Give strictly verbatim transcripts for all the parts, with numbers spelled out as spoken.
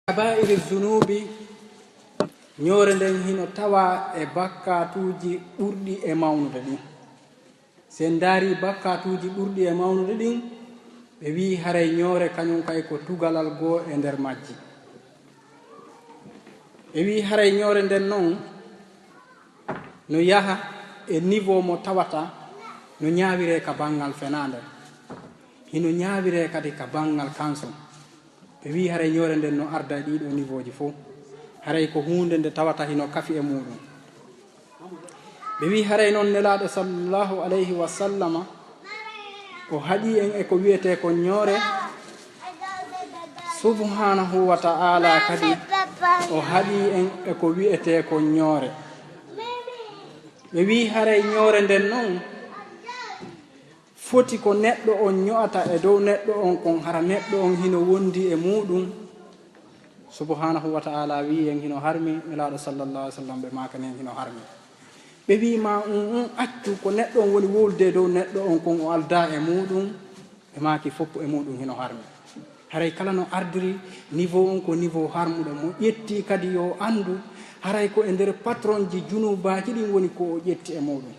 Kabaa'iri zunuubi, ñoore nden hino tawaa e bakkaatuuji ɓurɗi e mawnude ɗin. Si en ndaarii bakkaatuuji ɓurɗi e mawnude ɗin, ɓe wi'i haray ñoore kañun kay ko tugalal goo e nder majji. Ɓe wi'i haray ñoore nden non no yaha e niveau mo tawata no ñaawiree ka banngal fenaande, hino ñaawiree kadi ka banngal kansun. Ɓe wi'i haray ñoore nden no arda e ɗii ɗoo niveau ji fow. Haray ko huunde nde tawata hino kafi e muuɗum. Ɓe wi'i haray non Nelaaɗo sallallahu alayhi wa sallama o haɗii en e ko wi'etee kon ñoore, subhaanahu wa ta'ala kadi o haɗii en e ko wi'etee kon ñoore. Ɓe wi'i haray ñoore nden non foti ko neɗɗo on ño'ata e dow neɗɗo on kon, hara neɗɗo on hino wondi e muuɗum. Subhaanahu wa ta'ala wi'i en hino harmi, Nelaaɗo sallallahu alaihi wasallam ɓe maakani en hino harmi. Ɓe wi'i ma un un accu ko neɗɗo on woni wowlude e dow neɗɗo on kon o aldaa e muuɗum, ɓe maaki foppu e muuɗum hino harmi. Haray kala no ardiri niveau on ko niveau harmuɗo, mo ƴetti kadi yo anndu haray ko e nder patron ji junubaaji ɗin woni ko o ƴetti e muuɗum.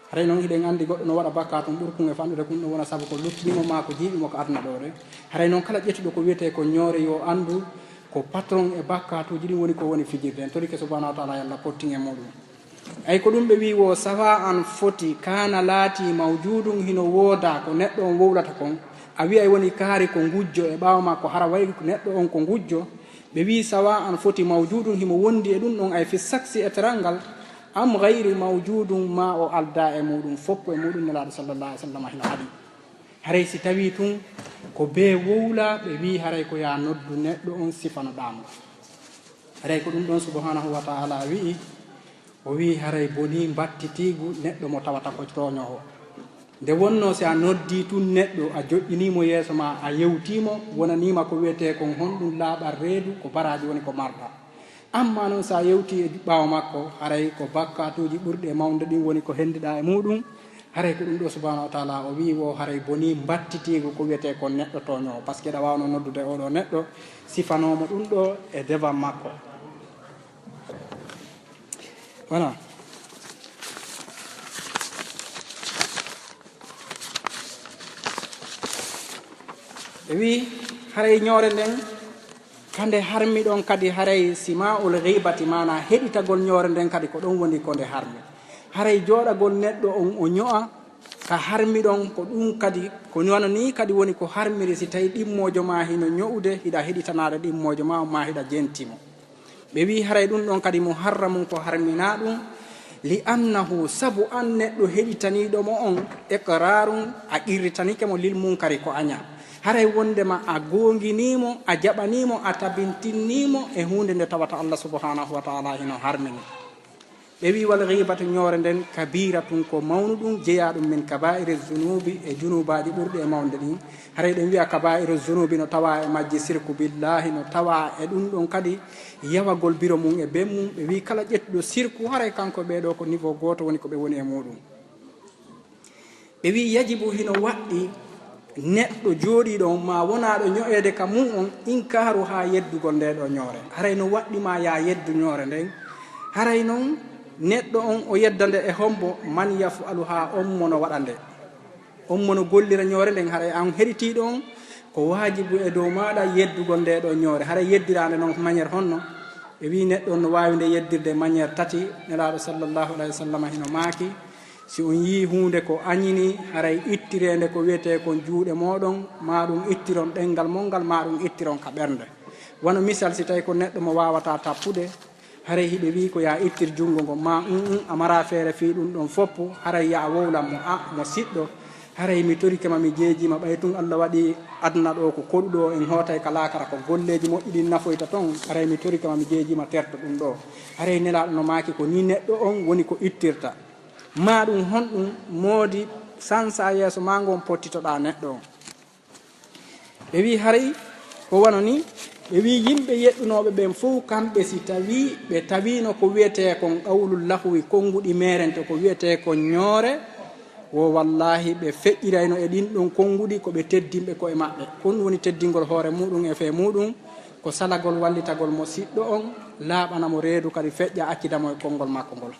Haray non hiɗen anndi goɗɗo no waɗa bakkaatu ɓurkun e fanɗude kun, ɗum wona sabu ko luttini mo maa ko jiiɓi mo ko aduna ɗoo de. Haray non kala ƴettuɗo ko wiyetee ko ñoore yo anndu ko patron e bakkaatuuji ɗin woni ko woni fijirde. En torike subhanahu wa ta'ala yalla pottin e muuɗum. Ay ko ɗum ɓe wi'i wo sawa an foti kaana laati mawjuudun hino wooda ko neɗɗo on wowlata kon. A wi'ay woni kaari ko ngujjo e ɓaawo makko hara wayi neɗɗo on ko ngujjo. Ɓe wi'i sawa an foti mawjuudun himo wondi e ɗum ɗon ay fi saksi e teral ngal. Am gayri mawjuudun ma o aldaa e muuɗum foppu e muuɗum Nelaaɗo sallallahu alaihi wasallam hino haɗi. Haray si tawii tun ko bee wowla ɓe wi'i haray ko yaa noddu neɗɗo on sifano ɗaamo. Haray ko ɗum ɗon subhanahu wa ta'ala wi'i, o wi'i haray bonii mbattitiigu neɗɗo mo tawata ko tooñoowo. Nde wonnoo si a noddii tun neɗɗo a joƴƴinii mo yeeso maa a yewtii mo wonanii ma ko wiyetee kon honɗum laaɓal reedu ko baraaji woni ko marɗa. Ammaa non si a yewtii e ɓaawo makko haray ko bakkaatuuji ɓurɗi e mawnde ɗin woni ko henndiɗaa e muuɗum. Haray ko ɗum ɗoo subhanahu wa ta'ala o wi'i wo haray bonii mbattitiigu ko wiyetee kon neɗɗo tooñoowo, parce que ɗa waawnoo noddude oo ɗoo neɗɗo sifanoo mo ɗum ɗoo e devan makko. Voilà. Ɓe wi'i haray ñoore nden ka nde harmi ɗon kadi haray sima'ul ghibati maanaa heɗitagol ñoore nden kadi ko ɗon woni ko nde harmi. Haray jooɗagol neɗɗo on o ño'a ka harmi ɗon ko ɗum kadi ko wano nii kadi woni ko harmiri si tawii ɗimmoojo maa hino ño'ude hiɗa heɗitanaade ɗimmoojo maa on maa hiɗa jenti mo. Ɓe wi'i haray ɗum ɗon kadi muharramun ko harminaa ɗum, li annahu sabu an neɗɗo heɗitaniiɗo mo on iqrarun a qirritanike mo lil munkari ko aña. Haray wondema a goonginii mo, a jaɓanii mo, a tabintinnii mo e huunde nde tawata Allah subhanahu wa ta'ala hino harmini. Ɓe wi'i wal ghibatu ñoore nden kabiratun ko mawnu ɗum jeyaa ɗum min kaba'iri zunubi e junubaaji ɓurɗi e mawnde ɗin. Haray ɗen wi'a kabaa'iru zunuubi no tawaa e majji sirku billaahi, no tawaa e ɗum ɗon kadi yawagol biro mum e ben mum. Ɓe wi'i kala ƴettuɗo sirku, haray kanko ɓee ɗoo ko niveau gooto woni ko ɓe woni e muuɗum. Ɓe wi'i yajibu hino waɗɗi neɗɗo jooɗiiɗo on maa wonaaɗo ño'eede ka mum on inkaaru haa yeddugol ndee ɗoo ñoore. Haray no waɗɗi maa yaa yeddu ñoore nden. Haray non neɗɗo on o yedda nde e hombo man yaf'alu haa on mo no waɗa nde. On mo no gollira ñoore nden, haray an heɗitiiɗo on, ko waajibu e dow maaɗa yeddugol ndee ɗoo ñoore. Haray yeddiraande non manière honno? Ɓe wi'i neɗɗo on no waawi nde yeddirde manière tati. Nelaaɗo sallallahu alayhi wa sallam hino maaki, si on yi'i huunde ko añini, haray ittiree nde ko wiyetee kon juuɗe mooɗon, maa ɗum ittiron ɗemngal mon ngal, maa ɗum ittiron ka ɓernde. Wano misal, si tawii ko neɗɗo mo waawataa tappude, haray hiɓe wi'i ko yaa ittir junngo ngo, maa un un a maraa feere fii ɗum ɗon foppu, haray yaa wowlan mo, a mo siɗɗo, haray mi torike ma mi jeejii ma, ɓay tun Alla waɗii aduna ɗoo ko koɗuɗo, en hootay ka laakara ko golleeji moƴƴi ɗin nafoyta ton, haray mi torike ma mi jeejii ma terto ɗum ɗoo. Haray Nelaaɗo no maaki ko nii neɗɗo on woni ko ittirta. Maa ɗum honɗum moodi sansa yeeso maa ngon pottitoɗaa neɗɗo on? Ɓe wi'i haray ko wano nii, ɓe wi'i yimɓe yeɗɗunooɓe ɓen fow kamɓe si tawii ɓe tawiino ko wiyetee kon qawlul lahwi, konnguɗi meerente, ko wiyetee kon ñoore, wo wallaahi ɓe feƴƴirayno e ɗin ɗon konnguɗi ko ɓe teddinɓe ko'e maɓɓe. Ko ɗum woni teddingol hoore muuɗum e fee muuɗum, Ko salagol wallitagol mo siɗɗo on, laaɓana mo reedu, kadi feƴƴa accida mo e konngol makko ngol.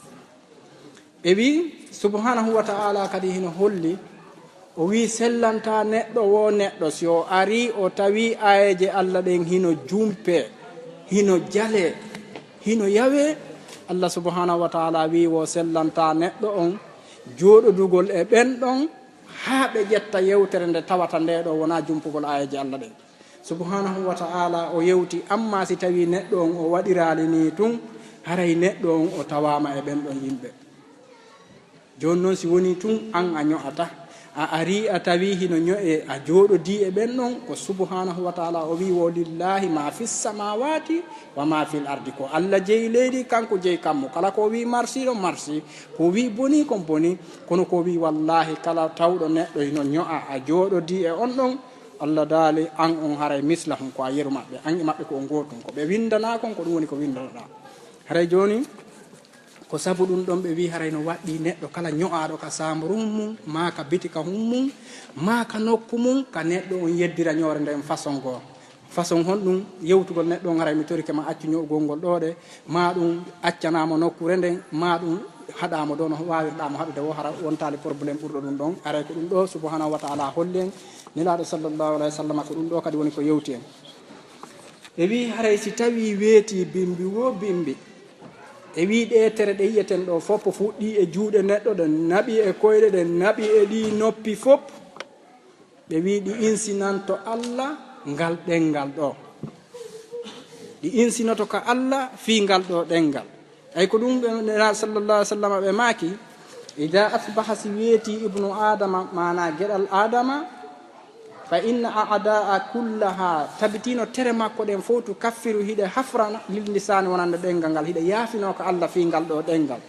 Ɓe wi'i, subhanahu wa ta'ala kadi hino holli, o wi'i, sellanta neɗɗo wo neɗɗo, si o arii, o tawi aayeeje Allah ɗen hino jumpe, hino jale, hino yawe, Allah subhanahu wa ta'ala wi'i, wo sellanta neɗɗo on jooɗodugol e ɓen ɗon, haa ɓe ƴetta yewtere nde tawata nde ɗo wonaa jumpugol aayeeje Allah ɗen. Subhanahu wa ta'ala o yewti, amma si tawi neɗɗo on o waɗiraali nii tun, haray neɗɗo on o tawaama e ɓen ɗon yimɓe. Jooni non, si wonii tun an a ño'ata, a arii a tawi hino ño'ee, a jooɗodii e ɓen ɗon, ko subhanahu wa ta'ala o wi'i, wo lillahi ma fis samawati wa ma fil ardi, ko Allah jeyi leydi, kanko jeyi kammu. Kala ko o wi'i marsi ɗon marsi, ko o wi'i boni kon boni, kono ko o wi'i wallahi kala tawɗo neɗɗo hino ño'a a jooɗodii e on ɗon, Allah daali, an on haray mislahum, ko a yeru maɓɓe, an e maɓɓe ko on gootun. Ko ɓe windanaa kon, ko ɗum woni ko windanoɗaa. Haray jooni, ko sabu ɗum ɗon ɓe wi'i haray no waɗɗii neɗɗo kala ño'aaɗo ka saamburum mum, maa ka bitika hum mum, maa ka nokku mum, ka neɗɗo on yeddira ñoore nden façon goo. Façon honɗum yewtugol neɗɗo on, haray mi torike ma accu ño'ugol ngol ɗoo ɗe, maa ɗum accanaa mo nokkuure nden, maa ɗum haɗaa mo ɗoo no waawirɗaa mo haɗude woo, hara wontaali problème ɓurɗo ɗum ɗon. Haray ko ɗum ɗoo subhanahu wa ta'ala holli en, Nelaaɗo sallallahu alayhi wa sallam, ko ɗum ɗoo kadi woni ko yewti en. Ɓe wi'i haray si tawii weetii bimbi woo bimbi, ɓe wi'i ɗee tere ɗe yi'eten ɗoo fof fuɗɗii e juuɗe neɗɗo, ɗe naɓi e koyɗe, ɗe naɓi e ɗii noppi fof. Ɓe wi'i ɗi insinanto Allah ngal ɗenngal ɗoo. Ɗi insinoto ka Allah fii ngal ɗoo ɗenngal. Ay ko ɗum ɓe Nelaaɗo sallallahu alaihi wa sallam ɓe maaki, "Ida asbaha, si weetii ibnu Adama, maanaa geɗal Adama, fa inna a'daa kullaha, tabitino tere makko ɗen fof tu kaffiru hiɗe hafrana lil lisaani wonande ɗenngal ngal, hiɗe yaafinoo ka Allah fii ngal ɗoo ɗenngal.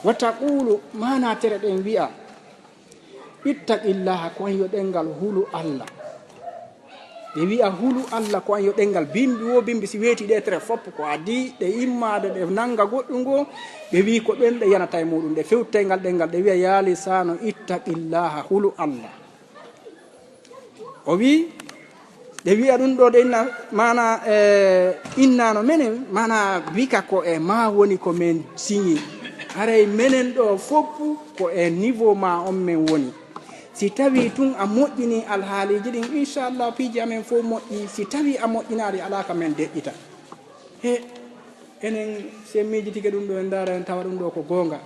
Wa taqulu, maanaa tere ɗen wi'a, ittaqillaha, ko an yo ɗenngal hulu Allah." Ɓe wi'a hulu Allah ko an yo ɗenngal bimbi wo bimbi, si weeti ɗe tere fof ko adii ɗe immaade ɗe nannga goɗɗum goo, ɓe wi'i ko ɗen ɗe yanata e muɗum, ɗe fewtay ngal ɗenngal, ɗe wi'a yaa lisaano ittaqillaha, hulu Allah. O wi'i, ɗe wi'a ɗum ɗoo ɗe inna, maana, e, innaano menen, maana bika ko e maa woni ko men siñi. Haray menen ɗoo fof ko e niveau maa on men woni. Si tawii tun a moƴƴinii alhaaliiji ɗin, inchallah piiji amen fof moƴƴii. Si tawii a moƴƴinaali, alaa ka men deƴƴita. He, enen si en miijitike ɗum ɗoo, en ndaara en tawa ɗum ɗoo ko goonga.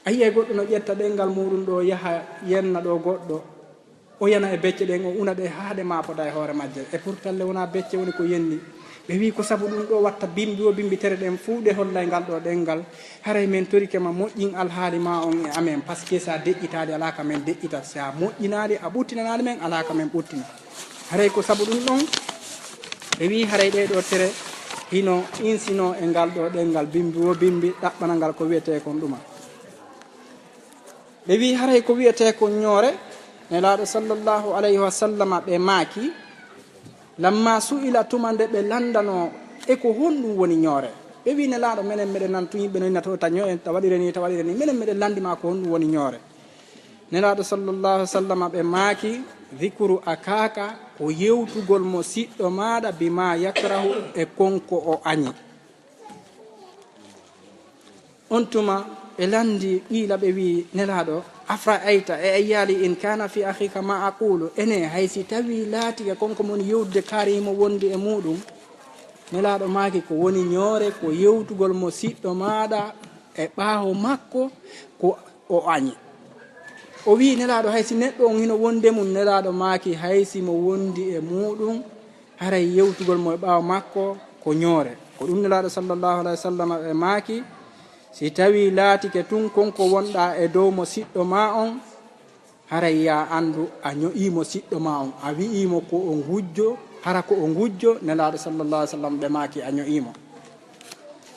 A yi'ay goɗɗo no ƴetta ɗenngal muɗum ɗoo yaha yenna ɗoo goɗɗo. O yana e becce ɗen, o una ɗe haa ɗe maapoda e hoore majje. E pourtant le wonaa becce woni ko yenni. Ɓe wi'i ko sabu ɗum ɗoo watta bimbi wo bimbi tere ɗen fuu ɗe hollay ngal ɗoo ɗenngal. Haray men torike ma moƴƴin alhaali maa on e amen, parce que si a deƴƴitaali alaa ka men deƴƴita, si a moƴƴinaali a ɓuttinanaali men alaa ka men ɓuttina. Haray ko sabu ɗum ɗon ɓe wi'i haray ɗee ɗoo tere hino insinoo e ngal ɗoo ɗenngal bimbi wo bimbi ɗaɓɓana ngal ko wi'etee kon ɗuma. Ɓe wi'i haray ko wi'etee kon ñoore, Nelaaɗo sallallahu alayhi wa sallama ɓe maaki, lamma su'ila, tuma nde ɓe lanndanoo e ko honɗum woni ñoore. Ɓe wi'i Nelaaɗo, menen meɗen nana tun yimɓe no inna to ta ño'en, ta waɗire nii, ta waɗire nii, menen meɗen lanndi ma ko honɗum woni ñoore. Nelaaɗo sallallahu alayhi wa sallama ɓe maaki, dhikru akaaka, ko yewtugol mo siɗɗo maaɗa, bima yakrahu, e kon ko o añi. On tuma ɓe lanndi, qiila ɓe wi'i, Nelaaɗo, afra'ayta, e a yi'aali, in kaana fi akhika ma aqulu, ene hay si tawii laatike kon ko mon yewtude kaari himo wondi e muɗum? Nelaaɗo maaki, ko woni ñoore, ko yewtugol mo siɗɗo maaɗa e ɓaawo makko ko o añi. O wi'i, Nelaaɗo, hay si neɗɗo on hino wondi e mum? Nelaaɗo maaki, hay si mo wondi e muɗum, haray yewtugol mo e ɓaawo makko ko ñoore. Ko ɗum Nelaaɗo sallallahu alayhi wa sallam ɓe maaki, si tawii laatike tun kon ko wonɗaa e dow mo siɗɗo maa on, haray yaa anndu a ño'ii mo siɗɗo maa on, a wi'ii mo ko o ngujjo, hara ko o ngujjo, Nelaaɗo sallallahu alayhi wa sallam ɓe maaki a ño'ii mo.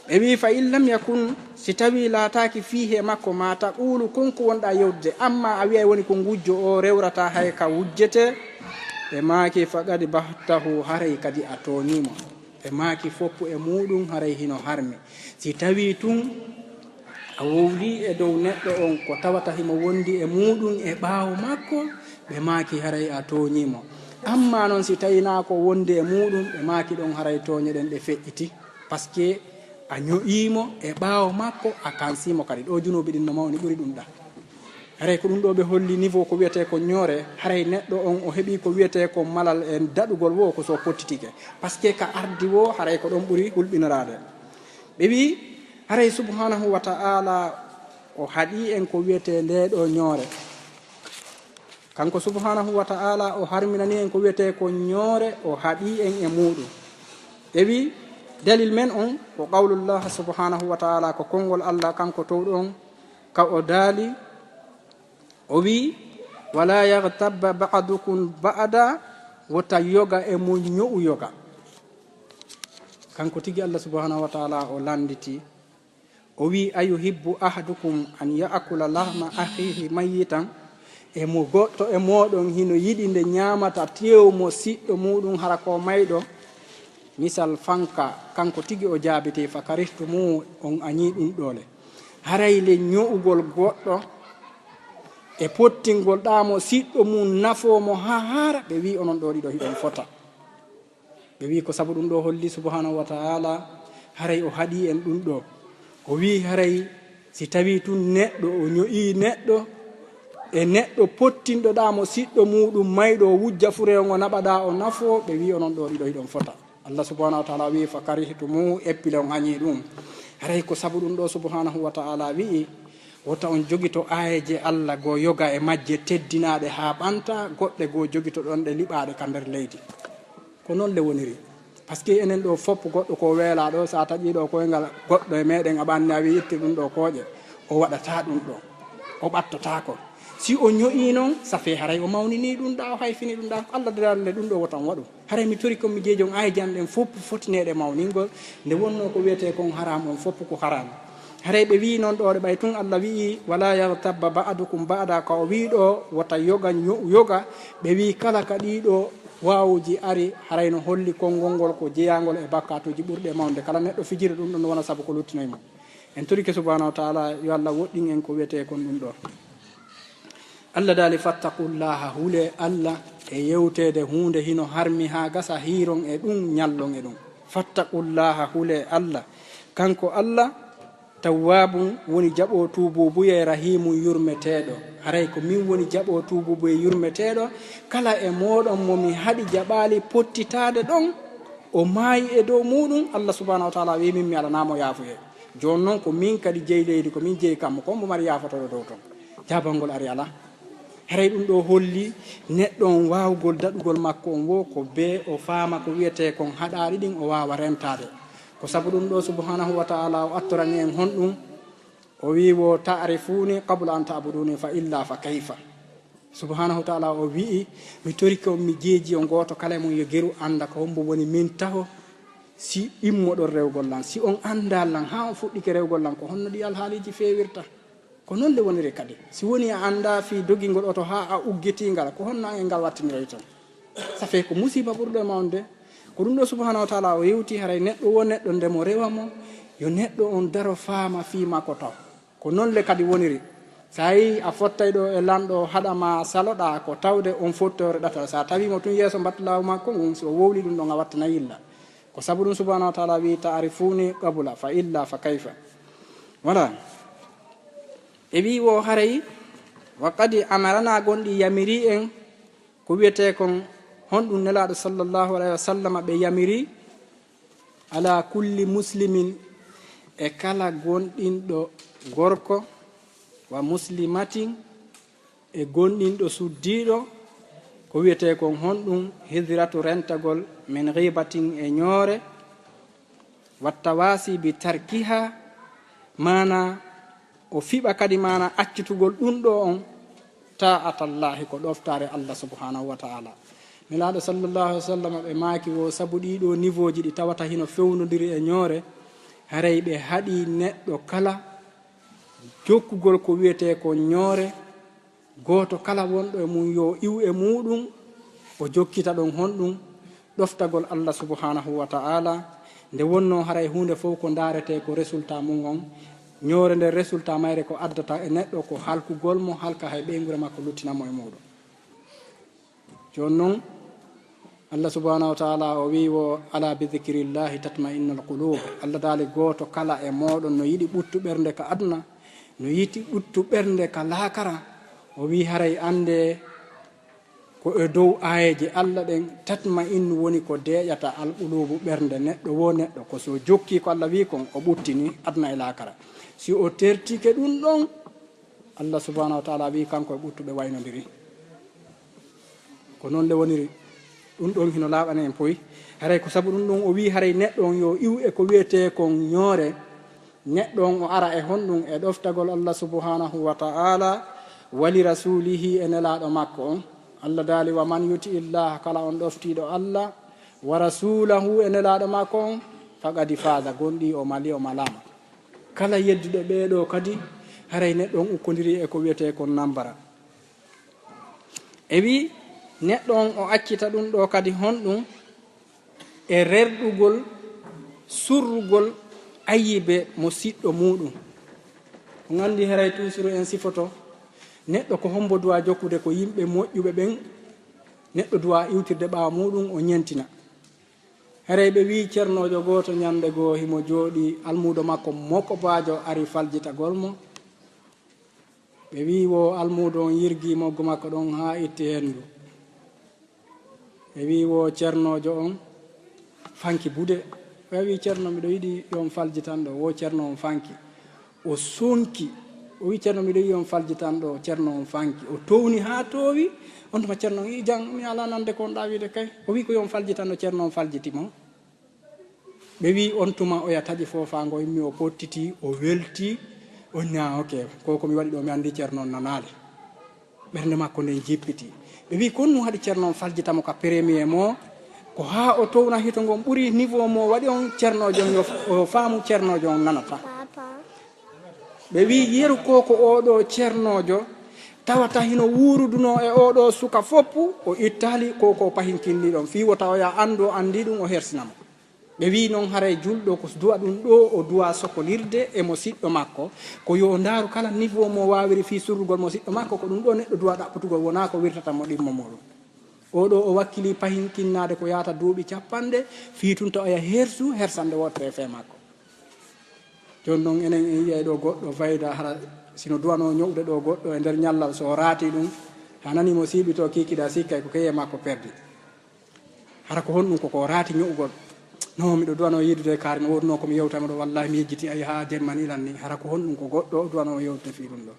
Ɓe wi'i, fa in lam yakun, si tawii laataaki fiihi e makko, ma taqulu, kon ko wonɗaa yewtude, amma a wi'ay woni ko ngujjo o rewrata hay ka wujjetee, ɓe maaki, faqad bahtahu, haray kadi a tooñii mo. Ɓe maaki, foppu e muɗum haray hino harmi. Si tawii tun a wowlii e dow neɗɗo on ko tawata himo wondi e muɗum e ɓaawo makko, ɓe maaki, haray a tooñii mo. Amma noon si tawinaa ko wonde e muuɗum, ɓe maaki ɗon haray tooñe ɗen ɗe feƴƴiti, parce que a ño'iimo e ɓaawo makko, a kansiimo kadi. Ɗo junuubi ɗin no mawni ɓuri ɗum ɗa. Haray ko ɗum ɗo ɓe holli niveau ko wiyetee ko ñoore, haray neɗɗo on o heɓii ko wiyetee ko malal e daɗugol wo ko so pottitike. Parce que ka ardi wo haray ko ɗon ɓuri hulɓinoraade. Ɓe wi'i, haray subhanahu wa ta'ala o haɗii en ko wiyetee nde ɗo ñoore. Kanko subhanahu wa ta'ala o harminanii en ko wiyetee ko ñoore, o haɗii en e muuɗum. Ɓe wi'i, dalil men on ko qawlullah subhanahu wa ta'ala, ko konngol Allah kanko towɗo on, ka o daali, o wi'i, "Wala yaghtabba ba'dukum ba'da," wota yoga e mo ño'u yoga. Kanko tigi Allah subhanahu wa ta'ala o landiti, o wi'i, "Ayuhibbu ahadukum an ya'kula lahma akhihi mayyitan?" E mo goɗɗo e mooɗon hino yiɗi nde ñaamata teew mo siɗɗo muuɗum hara ko mayɗo? Misal fanka, kanko tigi o jaabiti, "Fa karihtumu," on añii ɗum ɗoole. Haray le ño'ugol goɗɗo e pottingol ɗa mo siɗɗo mum nafoo mo haa haara, ɓe wi'i onon ɗo ɗiɗo hiɗon fota. Ɓe wi'i ko sabu ɗum ɗo holli subhanahu wa ta'ala, haray o haɗii en ɗum ɗo. O wi'i haray si tawii tun neɗɗo o ño'ii neɗɗo, e neɗɗo pottinɗo ɗa mo siɗɗo muuɗum mayɗo o wujja furee on o naɓa ɗa o nafoo, ɓe wi'i onon ɗo ɗiɗo hiɗon fota. Allah subhanahu wa ta'ala wi'i, "Fa karihtumu," eppile on añii ɗum. Haray ko sabu ɗum ɗo subhanahu wa ta'ala wi'i, wota on jogito aayeeje Allah goo yoga e majje teddinaaɗe haa ɓanta, goɗɗe goo jogito ɗon ɗe liɓaaɗe ka nder leydi. Ko non le woniri. Parce que enen ɗo fop goɗɗo ko weelaa ɗo, so a taƴii ɗo koyngal goɗɗo e meɗen a ɓanni a wi'i itti ɗum ɗo kooƴe, o waɗataa ɗum ɗo. O ɓattotaako. Si o ño'ii non, ça fait haray o mawnini ɗum ɗa, o hayfini ɗum ɗa. Ko Allah daraade le ɗum ɗo wota on waɗu. Haray mi tori kon mi jeeji on aayeeje an ɗen fof fotineeɗe mawningol, nde wonnoo ko wiyetee kon haraam on fof ko haraam. Haray ɓe wi'i non ɗo ɗe ɓay tun Allah wi'i, "Wala yaghtabba ba'dukum ba'da," ka o wi'i ɗo, wota yoga ño'u yoga, ɓe wi'i kala ka ɗii ɗo waawuuji ari, haray no holli konngol ngol ko jeyaangol e bakkaatuuji ɓurɗi e mawnude. Kala neɗɗo fijiri ɗum ɗon no wona sabu ko luttinoy mo. En torike subhanahu wa ta'ala yo Allah woɗɗin en ko wiyetee kon ɗum ɗo. Allah daali, "Fattaqullaha," hulee Allah e yewteede huunde hino harmi haa gasa, hiiron e ɗum, ñallon e ɗum. "Fattaqullaha," hulee Allah. Kanko Allah, "tawwabun," woni jaɓo tuubuubuyee, "rahimun," yurmeteeɗo. Haray ko min woni jaɓo tuubuubuyee, yurmeteeɗo. Kala e mooɗon mo mi haɗi jaɓaali pottitaade ɗon, o maayi e dow muuɗum, Allah subhanahu wa ta'ala wi'i min mi alanaamo yaafuyee. Jooni non ko min kadi jeyi leydi, ko min jeyi kammu, ko mbo mari yaafotooɗo dow ton. Jaabangol ari alaa. Haray ɗum ɗo holli neɗɗo on waawugol daɗugol makko on wo ko bee o faama ko wiyetee kon haɗaari ɗin o waawa rentaade. Ko sabu ɗum ɗo subhanahu wa ta'ala o attorani en honɗum? O wi'i wo ta'rifuni qabla an ta'buduni fa illa fa kayfa. Subhanahu wa ta'ala o wi'i, mi torike on mi jeeji on gooto kala e mon yo geru annda ko hombo woni min taho si immoɗon rewgol lan. Si on anndaa lan haa on fuɗɗike rewgol lan ko honno ɗi alhaaliiji feewirta? Ko non le woniri kadi. Si woni a anndaa fii dogingol oto haa a uggitii ngal, ko honno e ngal wattiniroyton? Ça fait ko musiba ɓurɗo e mawnude. Ko ɗum ɗo subhanahu wa ta'ala o yewti haray neɗɗo wo neɗɗo nde mo rewa mo, yo neɗɗo on daro faama fii makko taw. Ko non le kadi woniri. Sa yii a fottay ɗo e lanɗo haɗa ma saloɗa ko tawde on fottore ɗatal. Sa tawi mo tun yeeso mbattulaawu makko ngun, si o wowli ɗum ɗon a wattana yilla. Ko sabu ɗum subhanahu wa ta'ala wi'i ta'rifuni qabla fa illa fa kayfa. Voilà. E wi'i wo haray wa qad amarana gonɗi yamiri en ko wiyetee kon honɗum Nelaaɗo sallallahu alayhi wa sallam ɓe yamiri ala kulli muslimin e kala gonɗinɗo gorko wa muslimatin e gonɗinɗo suddiiɗo ko wiyetee kon honɗum hijratu rentagol min ghibatin e ñoore wattawasi bi tarkiha maana o fiɓa kadi maana accitugol ɗum ɗo on ta'atallahi ko ɗoftaare Allah subhanahu wa ta'ala. Nelaaɗo sallallahu alaihi wa sallam ɓe maaki wo sabu ɗii ɗo niveau ji ɗi tawata hino fewnodiri e ñoore haray ɓe haɗi neɗɗo kala jokkugol ko wiyetee ko ñoore gooto kala wonɗo e mum yo iw e muuɗum o jokkita ɗon honɗum ɗoftagol Allah subhanahu wa ta'ala nde wonnoo haray huunde fof ko ndaaretee ko résultat mum on ñoore nden résultat mayre ko addata e neɗɗo ko halkugol mo halka hay ɓeynguure makko luttina mo e muuɗum. Jooni non Allah subhanahu wa taala o wi wo, "Ala bi dhikrillahi tatma'innul qulub." Allah daali, "Gooto kala e mooɗon no yiɗi ɓuttu ɓernde ka aduna, no yiɗi ɓuttu ɓernde ka laakara." O wi, "Haray annde ko e dow aayeeje Allah ɗen tatma'innu woni ko deeƴata alqulubu ɓernde neɗɗo wo neɗɗo, ko so jokki ko Allah wi kon, o ɓuttini aduna e laakara. Si o tertike ɗum ɗon, Allah subhanahu wa taala wi kanko e ɓuttuɓe waynodiri." Ko noon le woniri. Ɗum ɗon hino laaɓani en poy. Haray ko sabu ɗum ɗon o wi haray neɗɗo on yo iw e ko wiyetee kon ñoore. Neɗɗo on o ara e honɗum? E ɗoftagol Allah subhanahu wa ta'ala, wa li rasulihi, e nelaaɗo makko on. Allah daali, "Wa man yuti illaha," kala on ɗoftiiɗo Allah, "wa rasulahu," e nelaaɗo makko on, "faqad faza," gonɗi o mali, o malaama. Kala yedduɗo ɓee ɗoo kadi, haray neɗɗo on ukkondirii e ko wiyetee kon nambara. E wi neɗɗo on o accita ɗum ɗoo kadi honɗum? E rerɗugol, surrugol ayibe mo siɗɗo muuɗum. On anndi haray tuusuru en sifoto neɗɗo ko hombo duwa jokkude, ko yimɓe moƴƴuɓe ɓen neɗɗo duwa iwtirde ɓaawo muuɗum o ñentina. Haray ɓe wi cernoojo gooto ñannde goo himo jooɗii, almuudo makko mokobaajo ari faljitagol mo. Ɓe wi wo almuudo on yirgi moggo makko ɗon haa itti henndu. Ɓe wi wo cernoojo on fanki bude. Ɓe wi, "Cerno, miɗo yiɗi yo on faljitan ɗo." Wo cerno on fanki. O sonki. O wi, "Cerno, miɗo yiɗi yo on faljitan ɗo." Cerno on fanki. O towni haa toowi. On tuma cerno on, "I jang, mi alaa nande ko on ɗaa wiide kay." O wi ko yo on faljitan ɗo, cerno on faljiti mo. Ɓe wi on tuma oya taƴi foofaango, immi o pottiti, o welti, o ñaa, "Ok, ko ko mi waɗi ɗo, mi anndi cerno on nanaali." Ɓernde makko nden jippiti. Ɓe wi, "Ko honɗum haɗi cerno on faljita mo ka premier mo? Ko haa o towna hito ngon ɓuri niveau mo waɗi on cernojo on, yo f-, o faamu cernojo on nanata." Ɓe wi, "Yeru ko ko oɗo cernojo tawata hino wuuruduno e oɗo suka foppu, o ittali ko ko pahinkinni ɗon. Fii wota oya anndu o anndi ɗum, o hersina mo." Ɓe wi, "Non haray julɗo ko duwa ɗum ɗo, o duwa sokolirde e mo siɗɗo makko, ko yo o ndaaru kala niveau mo waawiri fii surrugol mo siɗɗo makko, ko ɗum ɗo neɗɗo duwa ɗaɓɓutugol, wonaa ko wirtata mo ɗimmo muɗum. Oɗo o wakkili pahinkinnaade ko yaata duuɓi capanɗe, fii tun ta oya hersu, hersande wootere fee makko." Jooni non enen en yi'ay ɗo goɗɗo fayda, hara sino duwanoo ño'ude ɗo goɗɗo e nder ñallal, so o raati ɗum, haa nani mo siiɓi to kiikiɗa, sikkay ko keye makko perdi. Hara ko honɗum ko ko raati ño'ugol? "No, miɗo duwanoo yiidude kaari, no woodunoo ko mi yewta mo ɗo, wallahi mi yejjiti ay haa jemma ni lan ni." Hara ko honɗum ko goɗɗo o duwanoo yewtude fii ɗum ɗo?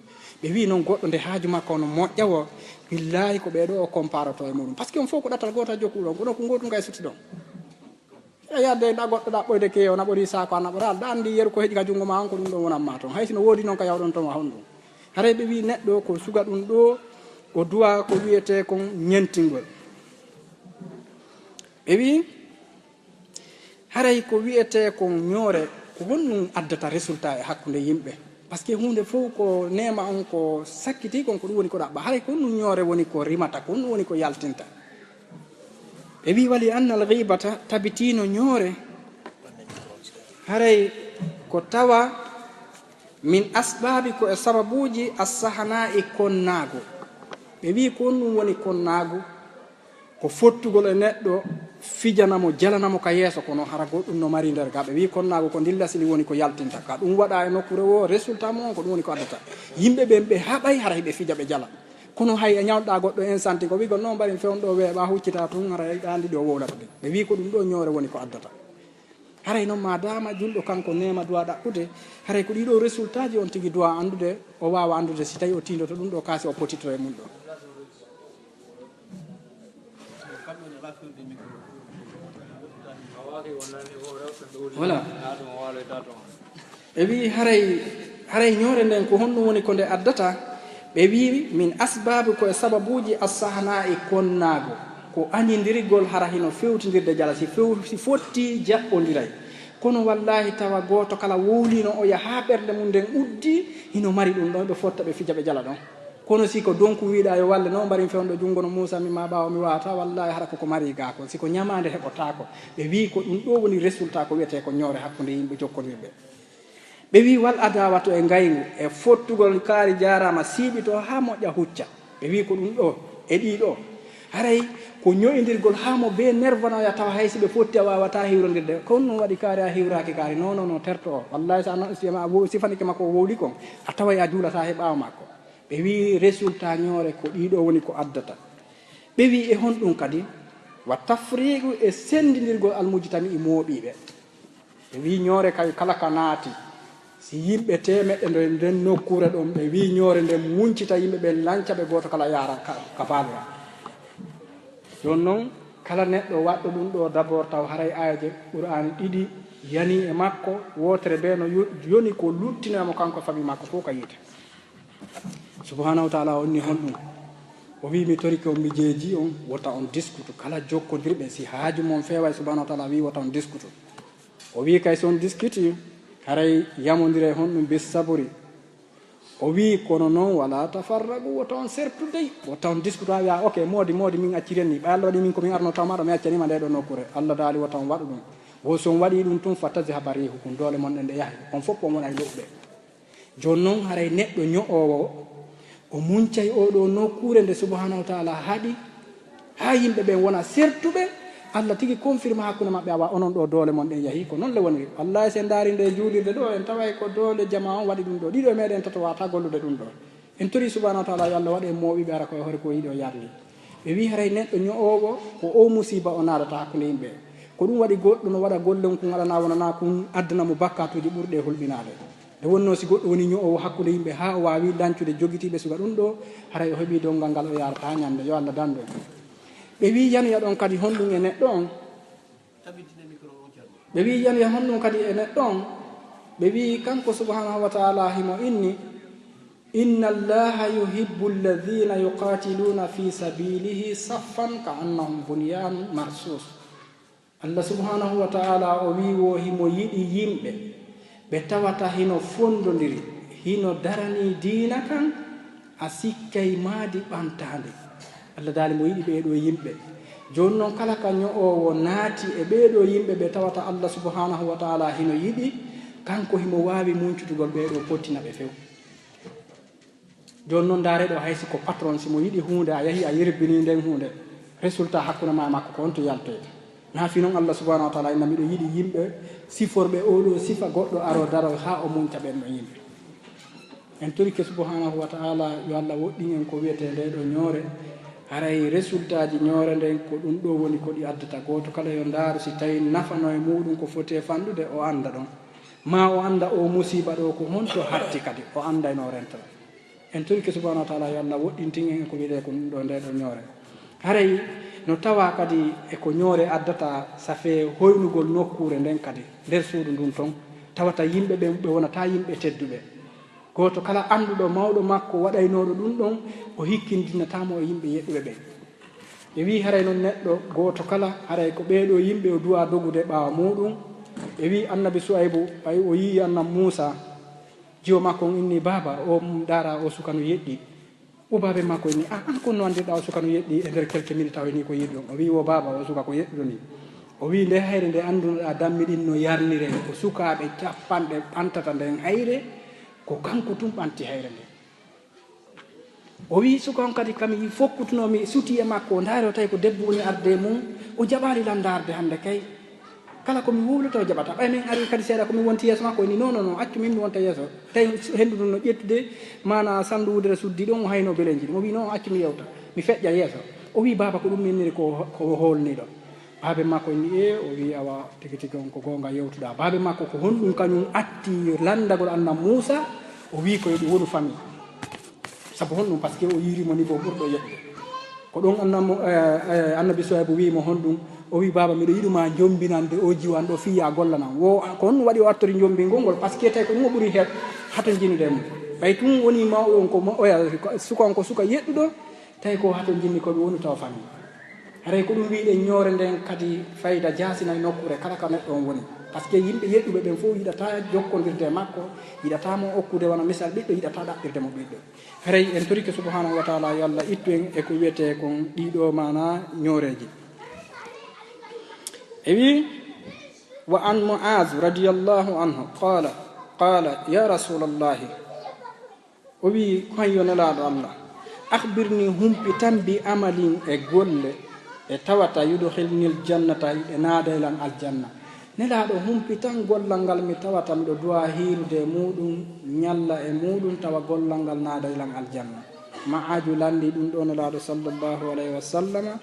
Ɓe wi non goɗɗo nde haaju makko no moƴƴa wo, billahi ko ɓee ɗo o comparotoo e muɗum. Parce que on fof ko ɗatal gootal jokkuɗon, kono ko ngootum kay sutti ɗon. Hiɗa yadde ɗa goɗɗo ɗaɓɓoyde keyo, naɓori saako a naɓoraali. Ɗa anndi yeru ko heƴi ka junngo ma on, ko ɗum ɗon wonan ma toon. Hay si no woodi noon ka yawɗon toon, wa honɗum? Haray ɓe wi neɗɗo ko suga ɗum ɗo, o duwa ko wiyetee kon ñentingol. Ɓe wi haray ko wiyetee kon ñoore, ko honɗum addata résultat e hakkunde yimɓe? Parce que huunde fof ko neema on ko sakkitii kon, ko ɗum woni ko ɗaɓɓa. Haray ko honɗum ñoore woni ko rimata, ko honɗum woni ko yaltinta? Ɓe wi, "Wali annal ghibata," tabitino ñoore, haray ko tawa min asbaabi, ko e sababuuji, assahanaa'i, konnaagu. Ɓe wi, "Ko honɗum woni konnaagu?" Ko fottugol e neɗɗo, fijana mo, jalana mo ka yeeso, kono hara goɗɗum no mari nder ga. Ɓe wi konnaagu ko ndilla sili woni ko yaltinta ka. Ɗum waɗa e nokkure wo, résultat mo on ko ɗum woni ko addata. Yimɓe ɓen ɓe haɓay, hara hiɓe fija, ɓe jala. Kono hay a ñawɗa goɗɗo en santi ko wigol noon mbaɗi fewndo weeɓa huccita tun, hara ɗa anndi ɗo wowlata ɗum. Ɓe wi ko ɗum ɗo ñoore woni ko addata. Haray noon ma dama julɗo kanko neema duwa ɗaɓɓude, haray ko ɗiɗo résultat ji on tigi duwa anndude, o waawa anndude si tawi o tiindoto ɗum ɗo, kaa si o potito e mum ɗo. Voilà. Ɓe wi haray, haray ñoore nden ko honɗum woni ko nde addata? Ɓe wi min asbaabu, ko e sababuuji, assahanaa'i, konnaago, ko añindirgol hara hino fewtindirde jala, si few-, si fotti jaɓɓondiray. Kono wallaahi tawa gooto kala wowlino oya haa ɓernde mum nden uddi, hino mari ɗum ɗon, ɓe fotta ɓe fija ɓe jala ɗon. Kono si ko donku wiɗa yo walle, no mbarin fewndo junngo no Muusa mi ma ɓaawo mi wawata, wallaahi hara koko mari ga ko, si ko ñamaande heɓotaako. Ɓe wi ko ɗum ɗo woni résultat ko wiyetee ko ñoore hakkunde yimɓe jokkondirɓe. Ɓe wi wal adawatu e ngayngu, e fottugol kaari jaaraama siiɓito haa moƴƴa hucca. Ɓe wi ko ɗum ɗo, e ɗii ɗo. Haray ko ño'indirgol haa mo bee nervanoya, tawa hay si ɓe fotti a waawataa hiwrondirde. Ko honɗum waɗi kaari a hiwraaki kaari? Non, non, non, terto o. Wallahi, so a na-, si ma wo-, sifanike makko o wowli kon, a taway a juulataa he ɓaawo makko. Ɓe wi'i résultat ñoore ko ɗiɗo woni ko addata. Ɓe wi'i e honɗum kadi? Wa tafriqu, e senndindirgol almujtami'i mooɓiiɓe. Ɓe wi'i ñoore kay kala ka naati, si yimɓe teemeɗɗe ndo e nden nokkuure ɗon, ɓe wi'i ñoore nden muncita yimɓe ɓen, lanca ɓe, gooto kala yaara ka, ka baalora. Jooni non, kala neɗɗo waɗɗo ɗum ɗo d'abord, taw haray aayeeje Qur'aani ɗiɗi yanii e makko, wootere bee no yo-, yoni ko luttinoya mo kanko e famille makko fof ka yiite. Subhanahu wa ta'ala onni honɗum? O wi'i, "Mi torike on, mi jeeji on, wota on diskutu." Kala jokkondirɓe, si haaju mon feeway, Subhanahu wa ta'ala wi'i, "Wota on diskutu." O wi'i, "Kay si on diskuti, haray yamondire honɗum? Bis sabri." O wi'i, "Kono non, wala tafarraqu, wota on sertu dey, wota on diskutu." A wi'a, "Ok, moodi, moodi, min acciren ni. Ɓay Allah waɗi min ko min arno taw maɗo, mi accani ma nde ɗo nokkure." Allah daali, "Wota on waɗu ɗum. Wo si on waɗi ɗum tun, fa tazhaba rihukum, doole mon ɗen ɗe yahay. On fof on wona e lo'uɓe." Jooni non, haray neɗɗo ño'oowo o, o muncay oo ɗoo nokkuure nde Subhaanahu wa Ta'aalaa haɗi, haa yimɓe ɓen wona sertuɓe, Allah tigi confirma hakkunde maɓɓe, awa onon ɗoo doole mon ɗen yahii, ko non le woniri. Wallaahi, si en ndaari nde juulirde ɗoo, en taway ko doole jamaa on waɗi ɗum ɗoo. Ɗiɗo e meɗen tato waawataa gollude ɗum ɗoo. En torii Subhaanahu wa Ta'aalaa yo Allah waɗu en mooɓiiɓe, hara ko e hore ko o yiɗi o yarli. Ɓe wi'i haray neɗɗo ño'oowo, ko oo musiiba o naadata hakkunde yimɓe. Ko ɗum waɗi goɗɗo no waɗa golle mum kun alaa wonanaa kun addana mo bakkaatuuji ɓurɗi e hulɓinaade. Nde wonnoo si goɗɗo woni ño'oowo hakkunde yimɓe haa o waawi lancude jogitiiɓe suka ɗum ɗoo, haray o heɓii donngal ngal o yaarata haa ñande, yo Allah dandu en. Ɓe wi'i yanoya ɗon kadi honɗum e neɗɗo on? Ɓe wi'i yanoya honɗum kadi e neɗɗo on? Ɓe wi'i kanko Subhaanahu wa Ta'aalaa himo inni, "Inna Allaha yuhibbu alladhina yuqatiluuna fi sabilihi saffan ka annahum bunyanun marsus." Allah Subhaanahu wa Ta'aalaa o wi'i wo himo yiɗi yimɓe ɓe tawata hino fondondiri, hino daranii diina kan, a sikkay maadi ɓantaandi. Allah daali mo yiɗi ɓee ɗoo yimɓe. Jooni non kala ka ño'oowo naati e ɓee ɗoo yimɓe ɓe tawata Allah Subhaanahu wa Ta'aalaa hino yiɗi, kanko himo waawi muncutugol ɓee ɗoo pottina ɓe few. Jooni non ndaaree ɗoo, hay si ko patron, si mo yiɗi huunde, a yahii a yerbinii nden huunde, résultat hakkunde maa e makko ko honto yaltoyta? Naa fii non Allah Subhaanahu wa Ta'aalaa inna miɗo yiɗi yimɓe siforɓe oo ɗoo sifa, goɗɗo aroo daroy haa o munca ɓen ɗon yimɓe. En torike Subhaanahu wa Ta'aalaa yo Allah woɗɗin en ko wi'etee ndee ɗoo ñoore. Haray résultat ji ñoore nden ko ɗum ɗoo woni ko ɗi addata. Gooto kala yo ndaaru si tawii nafa no e muuɗum ko foti e fanɗude, o annda ɗon. Maa o annda oo musiiba ɗoo ko honto hatti kadi, o annda e no o rentata. En torike Subhaanahu wa Ta'aalaa yo Allah woɗɗintin en e ko wi'etee ko ɗum ɗoo ndee ɗoo ñoore. Haray no tawaa kadi e ko ñoore addata, safee hoynugol nokkuure nden kadi, nder suudu ndun ton, tawata yimɓe ɓen ɓe wonataa yimɓe tedduɓe. Gooto kala annduɗo mawɗo makko waɗaynooɗo ɗum ɗon, o hikkindinataa mo e yimɓe yeɗɗuɓe ɓen. Ɓe wi'i haray non neɗɗo gooto kala, haray ko ɓee ɗoo yimɓe o du'aa dogude ɓaawo muuɗum. Ɓe wi'i Annabi Su'aybu, ɓay o yi'i Annabi Muusaa, jiwo makko on inni, "Baaba, o ndaara o suka no yeɗɗi." O baabe makko inni, "Ah, an kon no anndirɗaa o suka no yeɗɗi e nder kelke minutes tawi ni ko yeɗɗi on?" O wi'i, "Wo baaba, o suka ko yeɗɗuɗo ni." O wi'i, "Nde hayre nde anndunoɗaa dammi ɗin no yarniree, ko sukaaɓe cappanɗe ɓantata nden hayre, ko kanko tun ɓanti hayre nden." O wi'i, "Suka on kadi, kami fokkutunoo mi sutii e makko, o ndaari o tawi ko debbo woni arde e mum, o jaɓaali lan ndaarde hannde kay. Kala ko mi wowlata o jaɓata. Ɓay min ari kadi seeɗa ko min wonti yeeso makko, o inni, 'Non, non, non, accu min mi wonta yeeso.' Tawi henndu ndun no ƴettude, maanaa sanndu wudere suddi ɗon, o hayno beleeji ɗin." O wi'i, "Non, accu mi yewta, mi feƴƴa yeeso." O wi'i, "Baaba, ko ɗum mi inniri ko, ko o hoolniiɗo." Baabe makko inni, "Ee," o wi'i, "Awa, tigi tigi on ko goonga yewtuɗaa." Baabe makko ko honɗum kañum atti lanndagol Annabi Muusaa? O wi'i ko yo ɗum wonu famille. Sabu honɗum? Parce que o yiiri mo niveau ɓurɗo yeɗde. Ko ɗum Annabi, eh, eh, Annabi Suwaybu wi'i mo honɗum? O wi'i, "Baaba, miɗo yiɗu ma jombinande o jiwan ɗo fii ya gollanam." Wo, ko honɗum waɗi o artori jombingol ngol? Parce que tawi ko ɗum o ɓuri he-, hatonjinude e mum. Ɓay tun woni mawɗo on ko mo-, oya, suka on ko suka yeɗɗuɗo, tawi ko hatonjinni ko ɓe wonu tawa famille. Haray ko ɗum wi'uɗen ñoore nden kadi fayda jaasina e nokkuure kala ka neɗɗo on woni. Parce que yimɓe yeɗɗuɓe ɓen fof yiɗataa jokkondirde e makko, yiɗataa mo okkude wano misal ɓiɗɗo, yiɗataa ɗaɓɓirde mo ɓiɗɗo. Haray en torike Subhaanahu wa Ta'aalaa yo Allah ittu en e ko wi'etee kon ɗiɗo maanaa ñooreeji. E wi, wa an Mu'aaz radiyallaahu anhu qaala, qaala, ya Rasuulallaahi, o wi'i, ko han yo Nelaaɗo Allah, Akhbirni, humpitan, bi amalin, e golle, e tawata, yudkhilnil jannata, iɗe naada ilan aljanna. Nelaaɗo, humpitan gollal ngal mi tawata miɗo duwa hiirude e muuɗum, ñalla e muuɗum, tawa gollal ngal naada ilan aljanna. Ma'aaju lanndii ɗum ɗoo Nelaaɗo sallallahu alayhi wa sallama.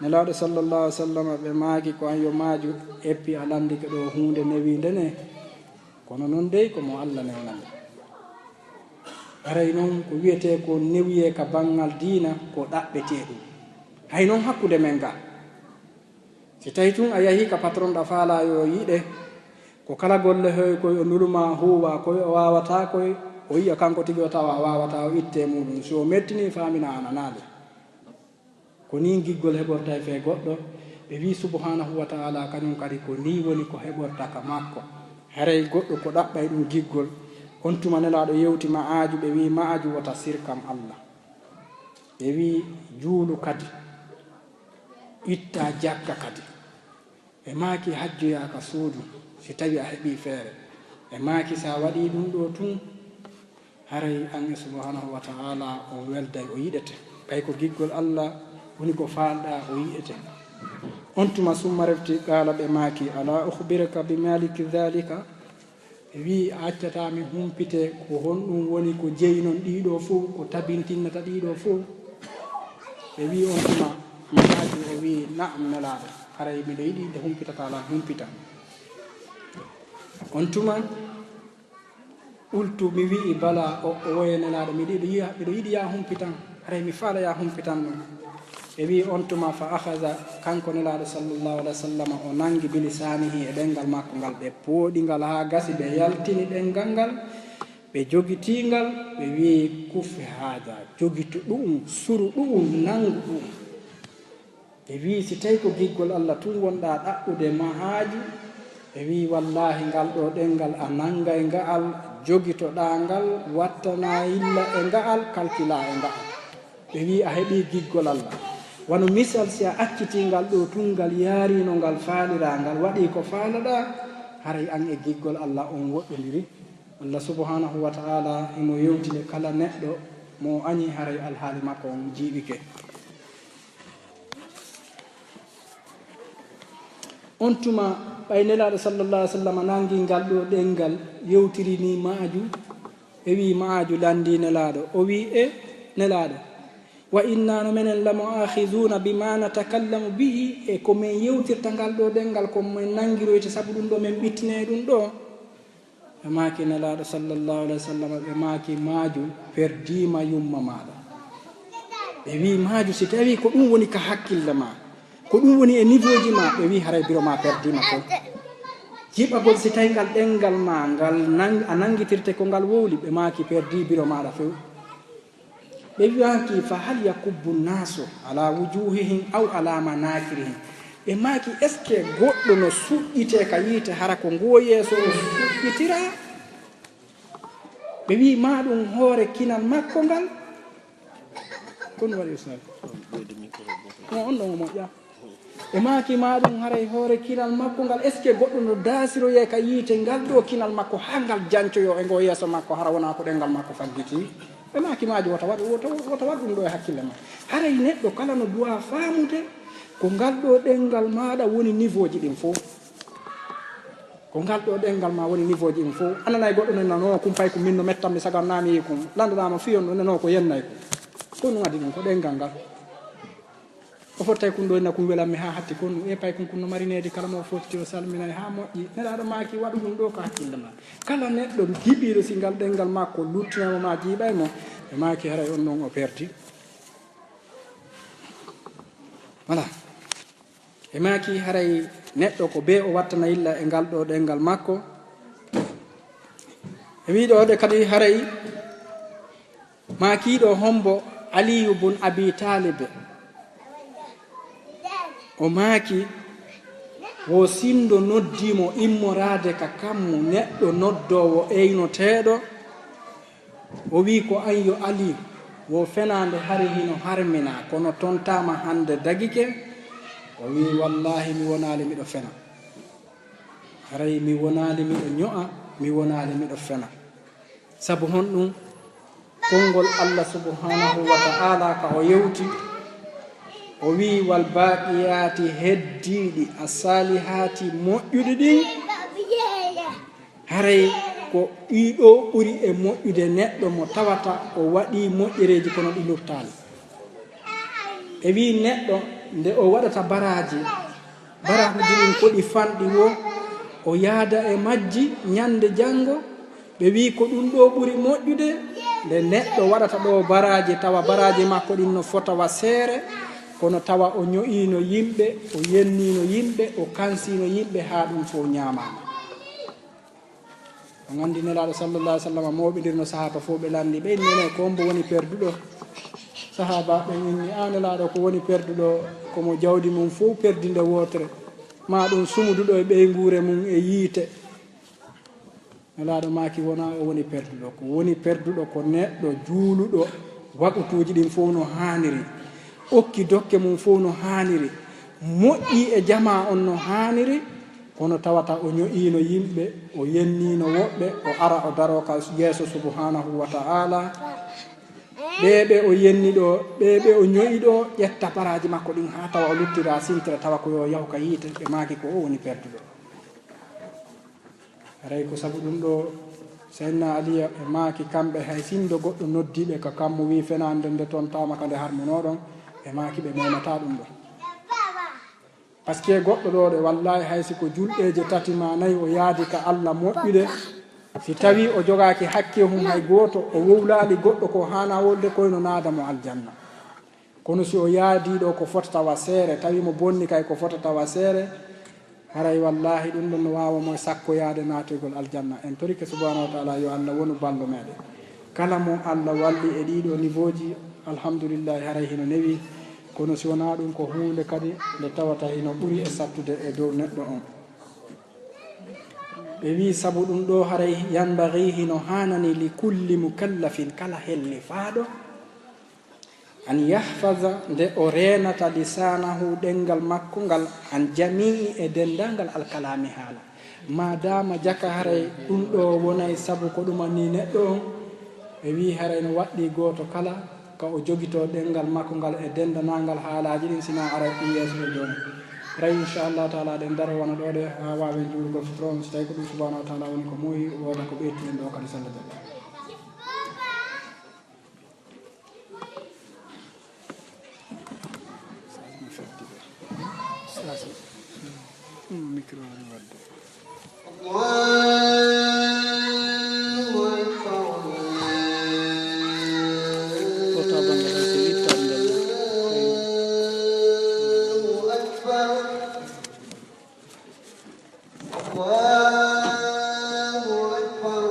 Nelaaɗo sallallahu alayhi wa sallama, ɓe maaki ko an yo Maaju, eppi a lanndike ɗoo huunde newiinde ne. Kono noon dey ko mo Alla newnani. Haray noon ko wiyetee ko newiyee ka banngal diina ko ɗaɓɓetee ɗum. Hay noon hakkunde men ga. Si tawi tun a yahii ka patron ɗa faalaa yo yiɗe, ko kala golle hoy koy o nulumaa huuwa koy o waawataa koy, o yi'a kanko tigi o tawa a waawataa o ittee muuɗum. Si o mettinii faamina a nanaali. Ko nii giggol heɓorta e fee goɗɗo. Ɓe wii subhanahu wa ta'ala kañum kadi ko nii woni ko heɓorta ka makko. Haray goɗɗo ko ɗaɓɓay ɗum giggol. On tuma Nelaaɗo yewti Ma'aaju, ɓe wii Ma'aaju wota sirkam Alla. Ɓe wii juulu kadi, itta jakka kadi. Ɓe maaki hajjoyaa ka suudu si tawi a heɓii feere. Ɓe maaki si a waɗii ɗum ɗoo tun, haray an e subhanahu wa ta'ala o welday, o yiɗete. Ɓay ko giggol Alla woni ko faalɗaa o yiɗete. On tuma summa refti qaala ɓe maaki, ala ukhbiruka bi maliki dhalika? Ɓe wii a accataa mi humpite ko honɗum woni ko jeyi non ɗiɗo fow, ko tabintinnata ɗiɗo fow? Ɓe wii on tuma Ma'aaju o wii na'am Nelaaɗo, haray miɗo yiɗi nde humpitataa lan humpitan. On tuma qultu mi wii bala o, o woye Nelaaɗo miɗo yiɗi, miɗo yiɗi yaa humpitan, haray mi faala yaa humpitan ɗum. Ɓe wii on tuma fa akhaza, kanko Nelaaɗo sallallahu alayhi wa sallam o nangi bilisaanihi e ɗemngal makko ngal ɓe pooɗi ngal haa gasi ɓe yaltini ɗemngal ngal. Ɓe jogitii ngal, ɓe wii, kuffi haada, jogito ɗu'um, suru ɗu'um, nangu ɗu'um. Ɓe wii, si tawi ko giggol Alla tun wonɗaa ɗaɓɓude Ma'aaju, ɓe wii, wallaahi, ngal ɗoo ɗemngal a nangay nga'al, jogitoɗaa ngal, wattanaa yilla e nga'al, kalkilaa e nga'al. Ɓe wii, a heɓii giggol Alla. Wano misal, si a accitii ngal ɗoo tun ngal yaarii no ngal faaliraa, ngal waɗii ko faalaɗaa, haray an e giggol Alla on woɗɗondiri. Alla subhanahu wa ta'ala himo yewtinde kala neɗɗo mo o añi haray alhaali makko on jiiɓike. On tuma ɓay Nelaaɗo sallallahu alaihi wasallam nangi ngal ɗoo ɗemngal yewtiri ni Ma'aaju, ɓe wii Ma'aaju lanndii Nelaaɗo, o wii e Nelaaɗo, wa inna no menen la mu'akhidhuna bima natakallamu bihi, e ko men yewtirta ngal ɗoo ɗemngal ko men nangiroyta sabu ɗum ɗoo men ɓittinee ɗum ɗoo. Ɓe maaki Nelaaɗo sallallahu alaihi wasallam, ɓe maaki Ma'aaju perdiima yumma maaɗa. Ɓe wii Ma'aaju si tawi ko ɗum woni ka hakkille ma, ko ɗum woni e niveau ji ma, ɓe wii haray biro ma perdiima fow. Jiɓagol si tawi ngal ɗemngal ma ngal nang-, a nanngitirte ko ngal wowli, ɓe maaki perdii biro maaɗa fow. Ɓe wi'aaki, fa hal yakubbu nnasu ala wujuhihim aw ala manakirihim? Ɓe maaki, est-ce que goɗɗo no suƴƴitee ka yiite hara ko ngoo yeeso o suƴƴitiraa? Ɓe wii, maa ɗum hoore kinal makko ngal? Ko ɗum waɗi, ustaad? On, on ɗon o moƴƴa. Ɓe maaki, maa ɗum haray hoore kinal makko ngal, est-ce que goɗɗo no daasiroyee ka yiite ngal ɗoo kinal makko haa ngal jancoyoo e ngoo yeeso makko, hara wonaa ko ɗemngal makko faggitii? Ɓe maaki, Ma'aaju, wota waɗ, wota, wota waɗ ɗum ɗoo e hakkille ma. Haray neɗɗo kala no duwaa faamude ko ngal ɗoo ɗemngal maaɗa woni niveau ji ɗin fow. Ko ngal ɗoo ɗemngal ma woni niveau ji ɗin fow. A nanay goɗɗo no nanoo kun pay kun min no mettammi sagan naa mi yii kun. Lanndanaama fiyon no nanoo ko yennay kun. Ko ɗum addi ɗum, ko ɗemngal ngal. O fottay kun ɗoo, ina kun welammi haa hatti kon, e pay kun, kun no mari needi, kala mo o fotti o salminay haa moƴƴi. Nelaaɗo maaki, waɗu ɗum ɗoo ko hakkille ma. Kala neɗɗo jiɓiiɗo si ngal ɗemngal makko luttinama ma jiiɓay mo, ɓe maaki haray on non o perdi. Voilà. Ɓe maaki haray neɗɗo ko bee o wattana yilla e ngal ɗoo ɗemngal makko. Ɓe wii ɗoo de kadi haray Maakiiɗo hombo Aliyu bun Abi Taalibe. O maaki, wo sinndo noddii mo immoraade ka kammu, neɗɗo noddoowo eynoteeɗo, o wii, ko an yo Aliyu, wo fenaande hari hino harminaa, kono tontaama hannde dagike. O wii, wallaahi, mi wonaali miɗo fena. Haray mi wonaali miɗo ño'a, mi wonaali miɗo fena. Sabu honɗum? Konngol Allah subhanahu wa ta'ala ka o yewti, o wi'i, "Wal baaqiyaati heddiiɗi as-saalihaati moƴƴuɗi ɗin, haray ko ɗii ɗoo ɓuri e moƴƴude neɗɗo mo tawata o waɗii moƴƴereeji kono ɗi luttaali." E wi'i neɗɗo nde o waɗata baraaji, baraaji ɗin ko ɗi fanɗi wo, o yaada e majji ñande janngo, ɓe wi'i ko ɗum ɗoo ɓuri moƴƴude, nde neɗɗo waɗata ɗoo baraaji, tawa baraaji makko ɗin no fota wa seere, kono tawa o ño'iino yimɓe, o yenniino yimɓe, o kansiino yimɓe haa ɗum fof ñaamaama. On anndi Nelaaɗo sallallahu alaihi wasallam mooɓindirno sahaaba fof, ɓe lanndi, ɓe inni, "Enen, ko hombo woni perduɗo?" Sahaabaaɓe ɓen inni, "A Nelaaɗo, ko woni perduɗo, ko mo jawdi mum fof perdi nde wootere, maa ɗum sumuduɗo e ɓeynguure mum e yiite." Nelaaɗo maaki, "Wonaa o woni perduɗo. Ko woni perduɗo ko neɗɗo juuluɗo waqutuuji ɗin fof no haaniri, okki dokke mum fof no haaniri, moƴƴi e jamaa on no haaniri, kono tawata o ño'iino yimɓe, o yenniino woɓɓe, o ara o daroo ka yeeso subhanahu wa ta'ala. Ɓee ɓe o yenni ɗoo, ɓee ɓe o ño'i ɗoo, ƴetta baraaji makko ɗin haa tawa o luttira sintira, tawa ko yo yahu ka yiite." Ɓe maaki, "Ko o woni perduɗo." Haray ko sabu ɗum ɗoo, Seydina Aliya e maaki, kamɓe hay sinndo goɗɗo noddii ɓe ka kammu, wi'i fenaande nde tontaama ka nde harmunoɗon, ɓe maaki ɓe memataa ɗum ɗoo. Parce que goɗɗo ɗoo ɗe, wallaahi, hay si ko julɗeeje tati maa nayi o yaadi ka Allah moƴƴude, si tawii o jogaaki hakke hum hay gooto, o wowlaali goɗɗo ko haanaa wolde, koy no naada mo aljanna. Kono si o yaadii ɗoo ko fotata wa seere, tawi mo bonni kay ko fotata wa seere, haray wallaahi ɗum ɗon no waawa mo sakkoyaade naatirgol aljanna. En torike subhanahu wa ta'ala yo Allah wonu ballo meɗen. Kala mo Allah walli e ɗii ɗoo niveauji, alhamdulillahi, haray hino newi. Kono si wonaa ɗum, ko huunde kadi nde tawata hino ɓuri e sattude e dow neɗɗo on. Ɓe wi'i sabu ɗum ɗoo haray yanbaghi, hino haanani, li kulli mukallafin, kala hellifaaɗo, an yahfaza, nde o reenata, lisaanahu, ɗemngal makko ngal, an jamii, e denndaangal alkalaami, haala. Maadaama jaka haray ɗum ɗoo wonay sabu ko ɗum anni neɗɗo on, ɓe wi'i haray no waɗɗii gooto kala ka o jogitoo ɗemngal makko ngal e denndanaangal haalaaji ɗin, sinaa aray ɗum yeeso e jooni. Haray, inchallahu taala, ɗen daroo wano ɗoo ɗe, haa waawen juulugol fitro on, si tawii ko ɗum subhanahu wa taala woni ko muuyi, wooda ko ɓeytuɗen ɗoo kadi, sella jam. Ɗum micro ari wadde. Allahu akbar. Portable ngal hay so ittaade ngal ɗo. Allahu akbar. Allahu akbar.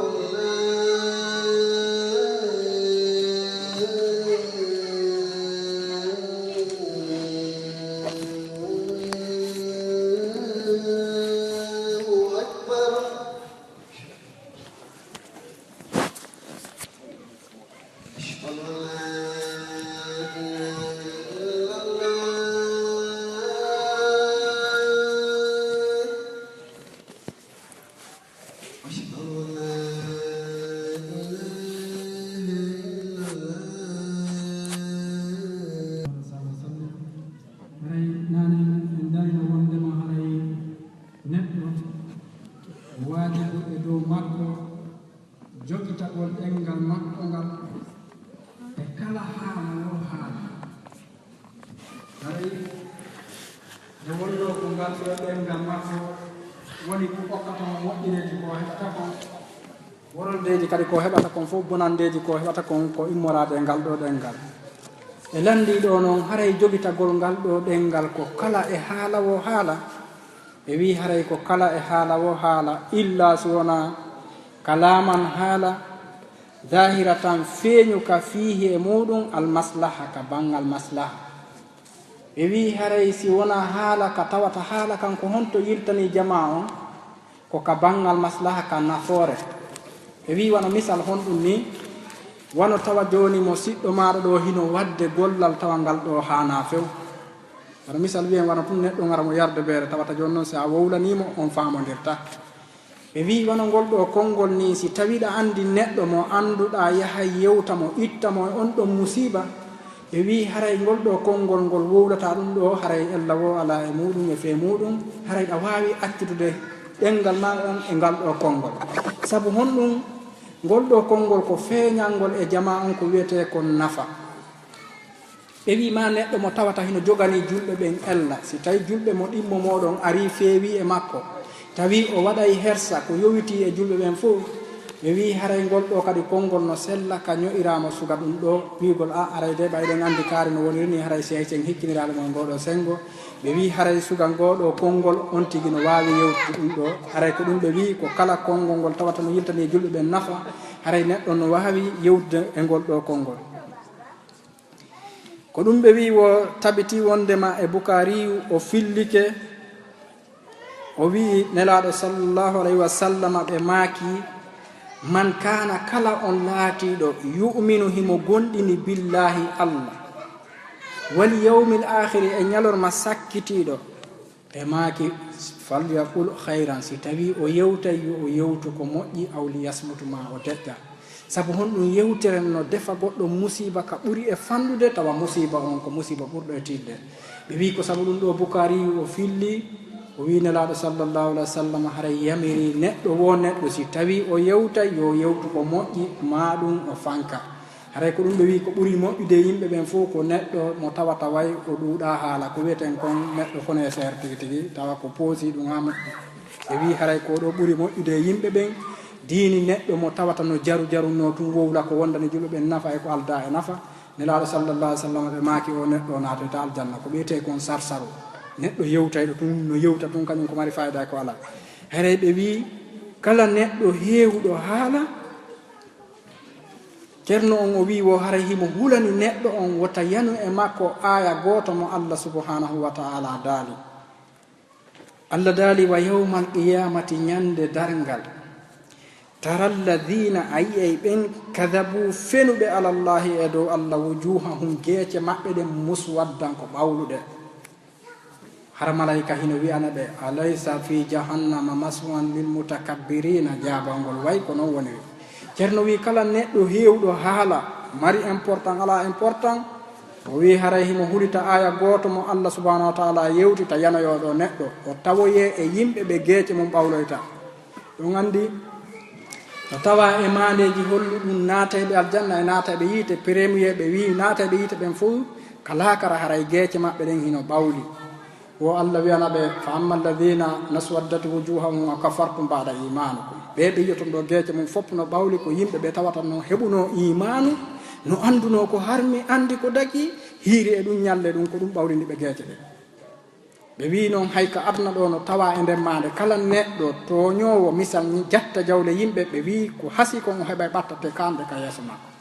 Allahu akbar. أشهد أن لا إله إلا الله. أشهد أن لا إله إلا الله. Haray nane en darino wondema haray neɗɗo waajibu e dow makko jogitagol ɗemngal makko ngal e kala haala wo haala. Haray nde wonnoo ko ngal ɗoo ɗemngal makko woni ko okkata mo moƴƴereeji ko heɓata kon, worondeeji kadi ko heɓata kon fof, bonandeeji ko heɓata kon, ko immoraade e ngal ɗoo ɗemngal. E lanndii ɗoo noon, haray jogitagol ngal ɗoo ɗemngal ko kala e haala wo haala, ɓe wi'i haray ko kala e haala wo haala, illa si wonaa kalaaman haala, zahiratan feeñuka, fiihi e muuɗum, almaslaha ka banngal maslaha. Ɓe wi'i haray si wonaa haala ka tawata haala kan ko honto yiltanii jamaa on, ko ka banngal maslaha ka nafoore. Ɓe wi'i wano misal honɗum ni, wano tawa jooni mo siɗɗo maaɗa ɗoo hino waɗde gollal tawa ngal ɗoo haanaa few. Wano misal wi'en wano tun neɗɗo ngara mo yarde beere, tawata jooni noon si a wowlanii mo, on faamondirta. Ɓe wi'i, wano ngol ɗoo konngol nii, si tawii ɗa anndi neɗɗo mo annduɗaa, yahay yewta mo, itta mo e on ɗon musiiba. Ɓe wi'i, haray ngol ɗoo konngol ngol wowlata ɗum ɗoo, haray ella woo alaa e muuɗum e fee muuɗum, haray ɗa waawi accutude ɗemngal maa on e ngal ɗoo konngol. Sabu honɗum? Ngol ɗoo konngol ko feeñangol e jamaa on ko wi'etee kon nafa. Ɓe wi'i, maa neɗɗo mo tawata hino joganii julɓe ɓen ella, si tawii julɓe mo ɗimmo mooɗon arii feewii e makko, tawi o waɗay hersa ko yowitii e julɓe ɓen fow, ɓe wi'i, haray ngol ɗoo kadi konngol no sella ka ño'iraama suga ɗum ɗoo, wi'ugol, a, haray de ɓay ɗen anndi kaari no woniri nii, haray si hay sen hikkiniraali mo e ngoo ɗoo senngo. Ɓe wi'i, haray suga ngoo ɗoo konngol on tigi no waawi yewtude ɗum ɗoo. Haray ko ɗum ɓe wi'i, ko kala konngol ngol tawata no yiltanii julɓe ɓen nafa, haray neɗɗo no waawi yewtude e ngol ɗoo konngol. Ko ɗum ɓe wi'i, wo tabiti wondema e Bukaariyu o fillike, o wi'i, Nelaaɗo sallallahu alayhi wa sallama ɓe maaki, man kaana, kala on laatiiɗo, yu'minu, himo gonɗini, billaahi, Allah, wal yawmil aakhiri, e ñalorma sakkitiiɗo, ɓe maaki, falyaqul khayran, si tawii o yewtay, yo o yewtu ko moƴƴi, aw liyasmut, maa o deƴƴa. Sabu honɗum? Yewtere no defa goɗɗo musiiba ka ɓuri e fanɗude, tawa musiiba on ko musiiba ɓurɗo e tiiɗde. Ɓe wi'i, ko sabu ɗum ɗoo Bukaariyu o filli, o wi'i, Nelaaɗo sallallahu alayhi wa sallam haray yamiri neɗɗo woo neɗɗo, si tawii o yewtay, yo o yewtu ko moƴƴi, maa ɗum o fanka. Haray ko ɗum ɓe wi'i, ko ɓuri moƴƴude e yimɓe ɓen fow ko neɗɗo mo tawata way o ɗuuɗaa haala, ko wi'eten kon neɗɗo connaisseur tigi tigi, tawa ko poosi ɗum haa moƴƴi. Ɓe wi'i, haray ko ɗoo ɓuri moƴƴude e yimɓe ɓen, diini neɗɗo mo tawata no jaru jarunoo tun, wowla ko wondani julɓe ɓen nafa e ko aldaa e nafa. Nelaaɗo sallallahu alayhi wa sallam ɓe maaki, o neɗɗo o naatoyta aljanna, ko wi'etee kon sarsaro. Neɗɗo yewtayɗo tun, no yewta tun, kañum ko mari faayida e ko alaa. Haray ɓe wi'i, kala neɗɗo heewuɗo haala, Ceerno on o wi'i, wo haray himo hulani neɗɗo on wota yanu e makko aaya gooto mo Allah subhanahu wa ta'ala daali. Allah daali, wa yawmal qiyamati, ñande darngal, tara alladhina, a yi'ay ɓen, kadhabu, fenuɓe, ala Allahi, e dow Allah, wujuhahum, geece maɓɓe ɗen, muswaddan, ko ɓawluɗe. Hara malaa'ika hino wi'ana ɓe, alaysa fi jahannama maswan lil mutakabbirina? Jaabangol way ko non woniri. Ceerno wi'i, kala neɗɗo heewɗo haala, mari important, alaa important, o wi'i haray himo hulita aaya gooto mo Allah subhanahu wa ta'ala yewti, ta yanoyoo ɗoo neɗɗo, o tawoyee e yimɓe ɓe geece mum ɓawloyta. Ɗum anndi no tawaa e maandeeji holluɗum naatayɓe aljanna e naatayɓe yiite. Premier ɓe wi'i naatayɓe yiite ɓen fow ka laakara haray geece maɓɓe ɗen hino ɓawli. Wo Allah wi'ana ɓe, fa amma alladhina naswaddat wujuhahum a kafartum ba'da imanikum. Ɓee ɓe yi'oton ɗoo geece mum fow no ɓawli ko yimɓe ɓe tawata no heɓunoo iimaanu, no anndunoo ko harmi, anndi ko dagi, hiiri e ɗum ñalle ɗum, ko ɗum ɓawlini ɓe geece ɗen. Ɓe wi'i non, hay ka aduna ɗoo no tawaa e nder maande, kala neɗɗo tooñoowo, misal ni, jatta jawle yimɓe, ɓe wi'i ko hasii kon o heɓay ɓattate kaanɗe ka yeeso makko.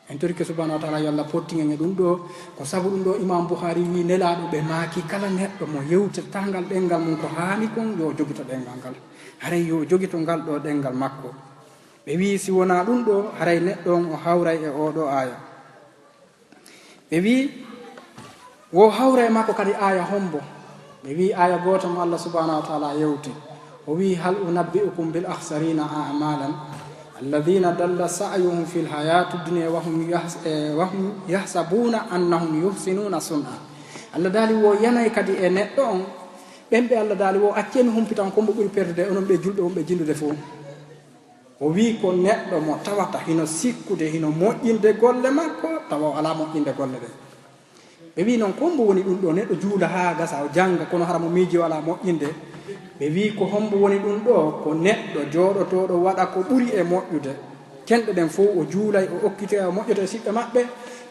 En torike subhanahu wa ta'ala yo Allah pottigen e ɗum ɗoo. Ko sabu ɗum ɗoo Imam Bukhari wi'i Nelaaɗo ɓe maaki kala neɗɗo mo yewtirta ngal ɗemngal mum ko haani kon, yo o jogito ɗemngal ngal. Haray yo o jogito ngal ɗoo ɗemngal makko. Ɓe wi'i si wonaa ɗum ɗoo, haray neɗɗo on o hawray e oo ɗoo aaya. Ɓe wi'i, wo hawra e makko kadi aaya hombo? Ɓe wi'i aaya gooto mo Allah subhanahu wa ta'ala yewti. O wi'i, hal unabbi'ukum bil akhsarina a'malan, alladhina dalla sa'yuhum fil hayati dunya wa hum yahs-, eh, wa hum yahsabuna annahum yuhsinuna sun'a. Allah daali wo yanay kadi e neɗɗo on, ɓen ɓe Allah daali wo acceni humpitan ko mbo ɓuri perdude, onon ɓe julɓe, on ɓe jindude fow. O wi'i ko neɗɗo mo tawata hino sikkude, hino moƴƴinde golle makko, tawa o alaa moƴƴinde golle ɗen. Ɓe wi'i non, ko hombo woni ɗum ɗoo? Neɗɗo juula haa gasa, o jannga, kono hara mo miiji o alaa moƴƴinde. Ɓe wi'i, ko hombo woni ɗum ɗoo? Ko neɗɗo jooɗotooɗo waɗa ko ɓuri e moƴƴude. Cenɗe ɗen fow o juulay, o okkitoya, o moƴƴoto e siɓɓe maɓɓe.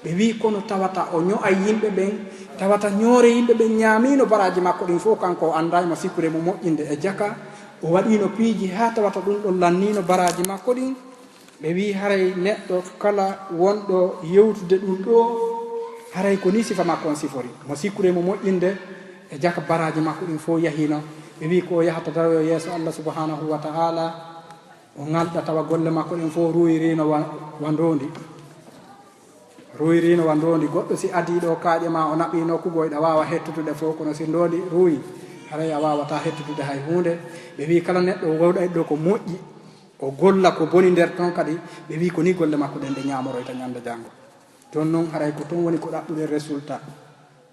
Ɓe wi'i, kono tawata o ño'ay yimɓe ɓen, tawata ñoore yimɓe ɓen ñaamiino baraaji makko ɗin fow, kanko o anndaay mo sikkude mo moƴƴinde e jaka. O waɗiino piiji haa tawata ɗum ɗon lanniino baraaji makko ɗin. Ɓe wi'i, haray neɗɗo kala wonɗo yewtude ɗum ɗoo, haray ko nii sifa makko on sifori. Mo sikkude mo moƴƴinde e jaka baraaji makko ɗin fow yahiino. Ɓe wi'i, ko o yahata daroyo yeeso Allah subhanahu wa ta'ala, o ŋalɗa tawa golle makko ɗen fow ruuyiriino wa, wa ndoondi. Ruuyiriino wa ndoondi. Goɗɗo si adii ɗoo kaaƴe maa, o naɓii nokku goo, hiɗa waawa hettutude fow, kono si ndoondi ruuyi, Haray a waawataa hettudude hay huunde. Ɓe wii kala neɗɗo wowɗayɗo ko moƴƴi, o golla ko boni nder ton kadi, ɓe wii ko ni golle makko ɗen ɗe ñaamoroyta ñande janngo. Jooni noon haray ko toon woni ko ɗaɓɓuɗen résultat.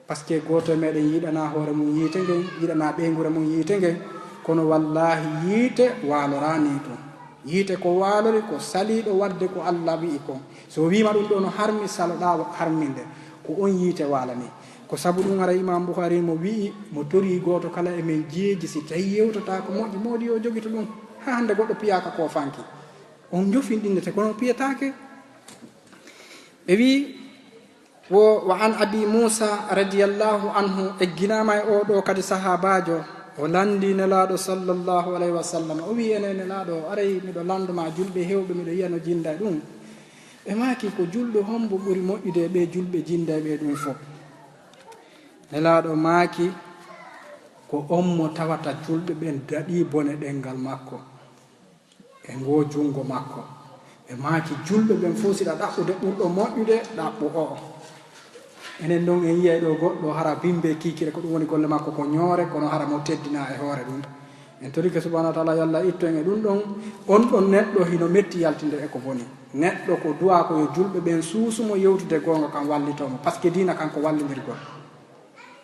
Parce que gooto e meɗen yiɗana hoore mum yiite ngen, yiɗana ɓeynguure mum yiite ngen, kono wallaahi yiite waaloraa nii tun. Yiite ko waalori ko saliiɗo waɗde ko Alla wi'i kon. So o wiima ɗum ɗoo no harmi, saloɗaa harminde, ko on yiite waalanii. Ko sabu ɗum haray Imam Bukhari mo wi'i, mo torii gooto kala e men jeeji, si tawi yewtataa ko moƴƴi, moodi yo jogito ɗum. Haa hannde goɗɗo piyaaka ko fanki. On jofin ɗinnete, kono piyetaake. Ɓe wi'i, wo, wa an Abi Muusa radiyallahu anhu, egginaama e oo ɗoo kadi sahaabaajo, o lanndii Nelaaɗo sallallahu alayhi wa sallam. O wi'i, enen Nelaaɗo, aray miɗo lanndo ma julɓe heewɓe, miɗo yi'a no jinnda e ɗum. Ɓe maaki, ko julɗo hombo ɓuri moƴƴude e ɓee julɓe jinnda e ɓee ɗum fof? Nelaaɗo maaki, ko on mo tawata julɓe ɓen daɗii bone ɗemngal makko e ngoo junngo makko. Ɓe maaki, julɓe ɓen fof, siɗa ɗaɓɓude ɓurɗo moƴƴude, ɗaɓɓu oo. Enen ɗon en yiyay ɗoo goɗɗo hara bimbe kiikire, ko ɗum woni golle makko ko ñoore, kono hara mo teddinaa e hoore ɗum. En torike subhanahu wa taala, yo Alla ittu en e ɗum ɗon. On ɗon neɗɗo hino metti yaltinde e ko boni. Neɗɗo ko duwaa ko yo julɓe ɓen suusu mo yewtude goonga kan wallitoo mo, parce que diina kan ko wallindirgol.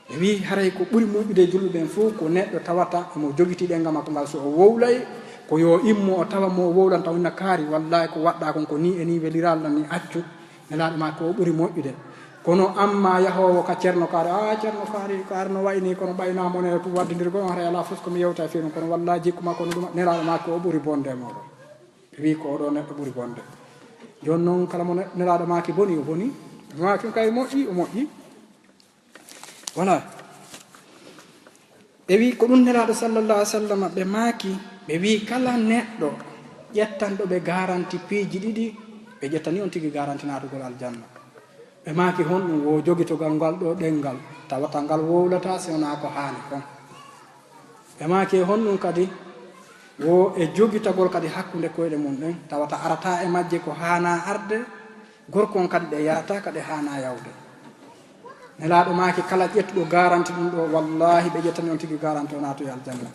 Ɓe wi'i haray ko ɓuri moƴƴude e julɓe ɓen fof ko neɗɗo tawata mo jogitii ɗemngal makko ngal, so o wowlay, ko yo immo o tawa mo o wowlanta o inna kaari, wallaahi ko waɗɗaa kon ko nii e nii weliraa Alla nii, accu. Nelaaɗo maaki ko o ɓuri moƴƴude. Kono amma yahoowo ka Ceerno Kaari, "Aa, Ceerno Kaari, Kaari no wayi nii, kono ɓay naa mo ne tun waddindirgol on, haray alaa fof ko mi yewta e fii ɗum, kono wallaahi jikku makko no ɗum." Nelaaɗo maaki ko o ɓuri bonde e mooɗon. Ɓe wi'i ko oo ɗoo neɗɗo ɓuri bonde. Jooni noon kala mo ne-, Nelaaɗo maaki boni, o boni. Maaki kay moƴƴi, o moƴƴi. Voilà. Ɓe wi'i ko ɗum Nelaaɗo sallallahu alaihi wa sallam ɓe maaki, ɓe wi'i kala neɗɗo ƴettanɗo ɓe garanti piiji ɗiɗi, ɓe ƴettani on tigi garanti naatugol aljanna. Ɓe maaki honɗum? Wo jogitogol ngal ɗoo ɗemngal, tawata ngal wowlataa si wonaa ko haani kon. Ɓe maaki e honɗum kadi? Wo e jogitagol kadi hakkunde koyɗe mum ɗen, tawata arataa e majje ko haanaa arde, gorko on kadi ɗe yarataa ka ɗe haanaa yawde. Nelaaɗo maaki kala ƴettuɗo garanti ɗum ɗoo, wallaahi ɓe ƴettani on tigi garanti o naatoyi aljanna.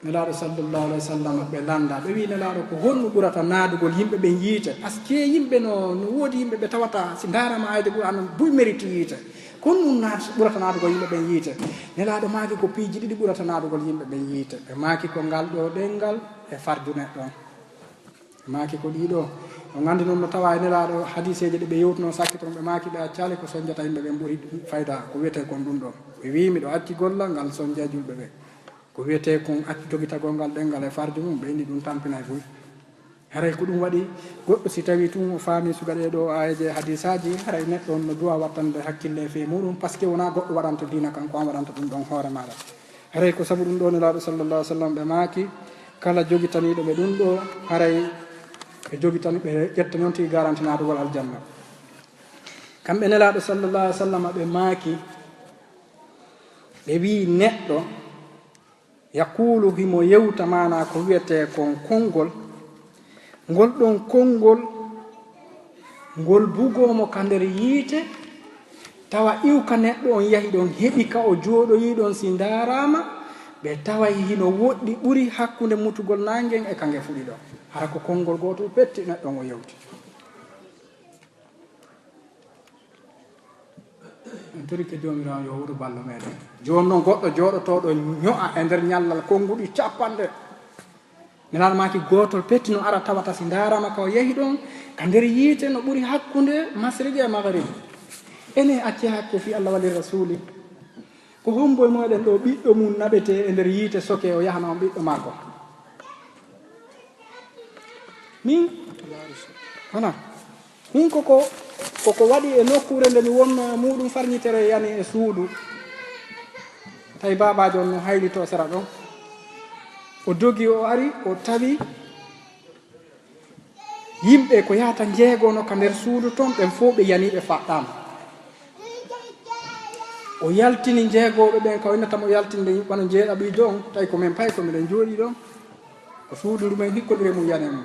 Nelaaɗo sallallahu alaihi wa sallam ɓe lannda, ɓe wi'i Nelaaɗo ko honɗum ɓurata naadugol yimɓe ɓen yiite? Parce que yimɓe no, no woodi yimɓe ɓe tawata si ndaarama ayde Qur'an buy mérite yiite. Ko honɗum naat-, ɓurata naadugol yimɓe ɓen yiite? Nelaaɗo maaki ko piiji ɗiɗi ɓurata naadugol yimɓe ɓen yiite. Ɓe maaki ko ngal ɗoo ɗemngal e farju neɗɗo on. Ɓe maaki ko ɗii ɗoo. On anndi noon no tawa e Nelaaɗo hadiiseeje ɗe ɓe yewtuno sakkito on, ɓe maaki ɓe accaali ko sonjata yimɓe ɓen ɓuri fayda, ko wiyetee kon ɗum ɗoo. Ɓe wi'i miɗo acci gollal ngal sonja julɓe ɓe. Ko wiyetee kon accu jogitagol ngal ɗemngal e farju mum, ɓe inni ɗum tampinay buy. Haray ko ɗum waɗi goɗɗo si tawii tun o faamii suga ɗee ɗoo aayeeje e hadiisaaji, haray neɗɗo on no duwaa wattande hakkille e fee muuɗum, parce que wonaa goɗɗo waɗanta diina kan, ko an waɗanta ɗum ɗon hoore maaɗa. Haray ko sabu ɗum ɗoo Nelaaɗo sallallahu alaihi wa sallam ɓe maaki, kala jogitaniiɗo ɓe ɗum ɗoo, haray ɓe jogitani, ɓe ƴettani on tigi garanti naatugol aljanna. Kamɓe Nelaaɗo sallallahu alaihi wa sallam ɓe maaki, ɓe wi'i neɗɗo, yaqulu, himo yewta, maanaa ko wiyetee kon konngol, ngol ɗon konngol, ngol bugoo mo ka nder yiite, tawa iwka neɗɗo on yahi ɗon, heɓi ka o jooɗoyi ɗon, si ndaaraama, ɓe taway hino woɗɗi ɓuri hakkunde mutugol naange ngen e ka nge fuɗi ɗon. Hara ko konngol gootol petti neɗɗo on o yewti. En torike Joomiraaɗo yo wuuru ballo meɗen. Jooni noon goɗɗo jooɗotooɗo ño'a e nder ñallal konnguɗi capanɗe. Nelaaɗo maaki gootol petti no ara tawata si ndaarama ka o yehi ɗon, ka nder yiite no ɓuri hakkunde masriqi e magharibi. Ene acce hakko fii Allah wali Rasuuli. Ko hombo e meɗen ɗoo ɓiɗɗo mum naɓetee e nder yiite soke o yahana on ɓiɗɗo maako? Min? Wala. Min koko, koko waɗi e nokkuure nde mi wonno e muuɗum farñitere yani e suudu. Tawi baabaajo on no haylitoo sera ɗon. O dogi o ari o tawi yimɓe ko yahata njeegono ka nder suudu ton, ɓen fof ɓe yanii ɓe faɗɗaama. O yaltini njeegooɓe ɓen, ka o innata mo yaltinde wano njeeɗaɓiijo on, tawi ko men payi ko miɗen jooɗii ɗon. Ko suudu ndu men hikkondiri e mum yani e mum.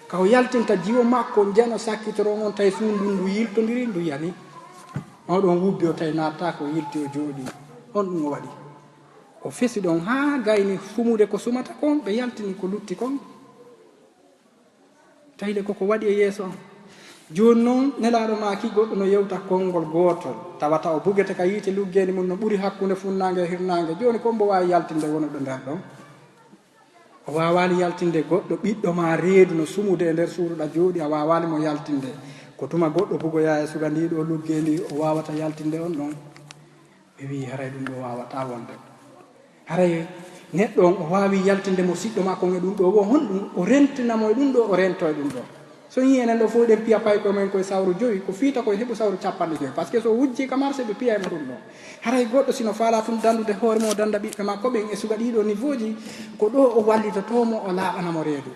Ka o yaltinta jiwo makko njano sakkitoro on, tawi suudu ndun ndu yiltondiri, ndu yani. Mawɗo on wubbi o tawi naatataa ko yilti o jooɗii. On ɗum o waɗi. O fesi ɗon haa gayni sumude ko sumata kon, ɓe yaltini ko lutti kon. Tawi le koko waɗi e yeeso am. Jooni noon, Nelaaɗo maaki goɗɗo no yewta konngol gootol, tawata o bugete ka yiite luggeendi mum no ɓuri hakkunde funnaange e hirnaange. Jooni ko mbo waawi yaltinde wonuɗo nder ɗon? O waawaali yaltinde goɗɗo ɓiɗɗo ma reedu no sumude e nder suudu ɗa jooɗi, a waawaali mo yaltinde. Ko tuma goɗɗo bugoyaa e suga ndii ɗoo luggeendi, o waawata yaltinde on ɗon. Ɓe wi'i, "Haray ɗum ɗoo waawataa wonde. Haray neɗɗo on o waawi yaltinde mo siɗɗo makko on e ɗum ɗoo, wo honɗum o rentina mo e ɗum ɗoo, o rento e ɗum ɗoo?" So on yi'i enen ɗoo fof eɗen piya paykoy men koye sawru jowi, ko fiita koye heɓu sawru capanɗe jowi. Parce que so o wujjii ka marché, ɓe piyay mo ɗum ɗoo. Haray goɗɗo si no faalaa tun danndude hoore mum, o dannda ɓiɓɓe makko ɓen e suga ɗii ɗoo niveau ji, ko ɗoo o wallitotoo mo, o laaɓana mo reedu.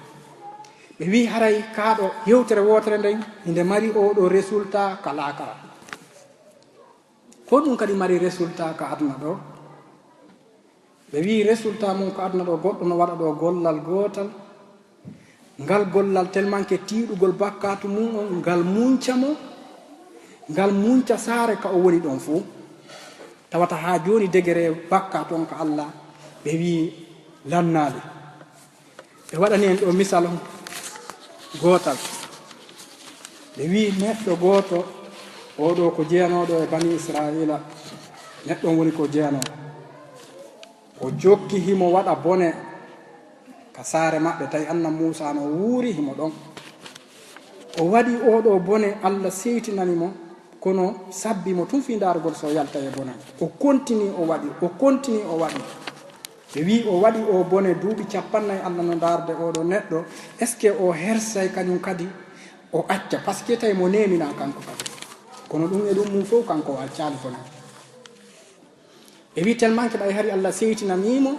Ɓe wi'i, "Haray kaa ɗoo yewtere wootere nden, hinde mari oo ɗoo résultat ka laakara." Ko ɗum kadi mari résultat ka aduna ɗoo. Ɓe wi'i résultat mum ka aduna ɗoo, goɗɗo no waɗa ɗoo gollal gootal. Ngal gollal tellement que tiiɗugol bakkaatu mum on, ngal munca mo, ngal munca saare ka o woni ɗon fof. Tawata haa jooni degré bakkaatu on ka Allah, ɓe wi'i lannaali. Ɓe waɗani en ɗoo misal gootal. Ɓe wi'i neɗɗo gooto, oo ɗoo ko jeyanooɗo e Bani Israa'iila, neɗɗo on woni ko jeyanoo. O jokki himo waɗa bone ka saare maɓɓe, tawi Annabi Muusaa no wuuri himo ɗon. O waɗi oo ɗoo bone, Allah seytinani mo, kono sabbi mo tun fii ndaarugol so o yalta e bone. O kontini o waɗi, o kontini o waɗi. Ɓe wi'i o waɗi oo bone duuɓi cappannayi, Allah no ndaarde oo ɗoo neɗɗo, est-ce que o hersay kañum kadi o acca? Parce que tawi mo neeminaa kanko kadi. Kono ɗum e ɗum mum fof kanko o accaali bone. Ɓe wi'i tellement que ɓay hari Allah seytinanii mo,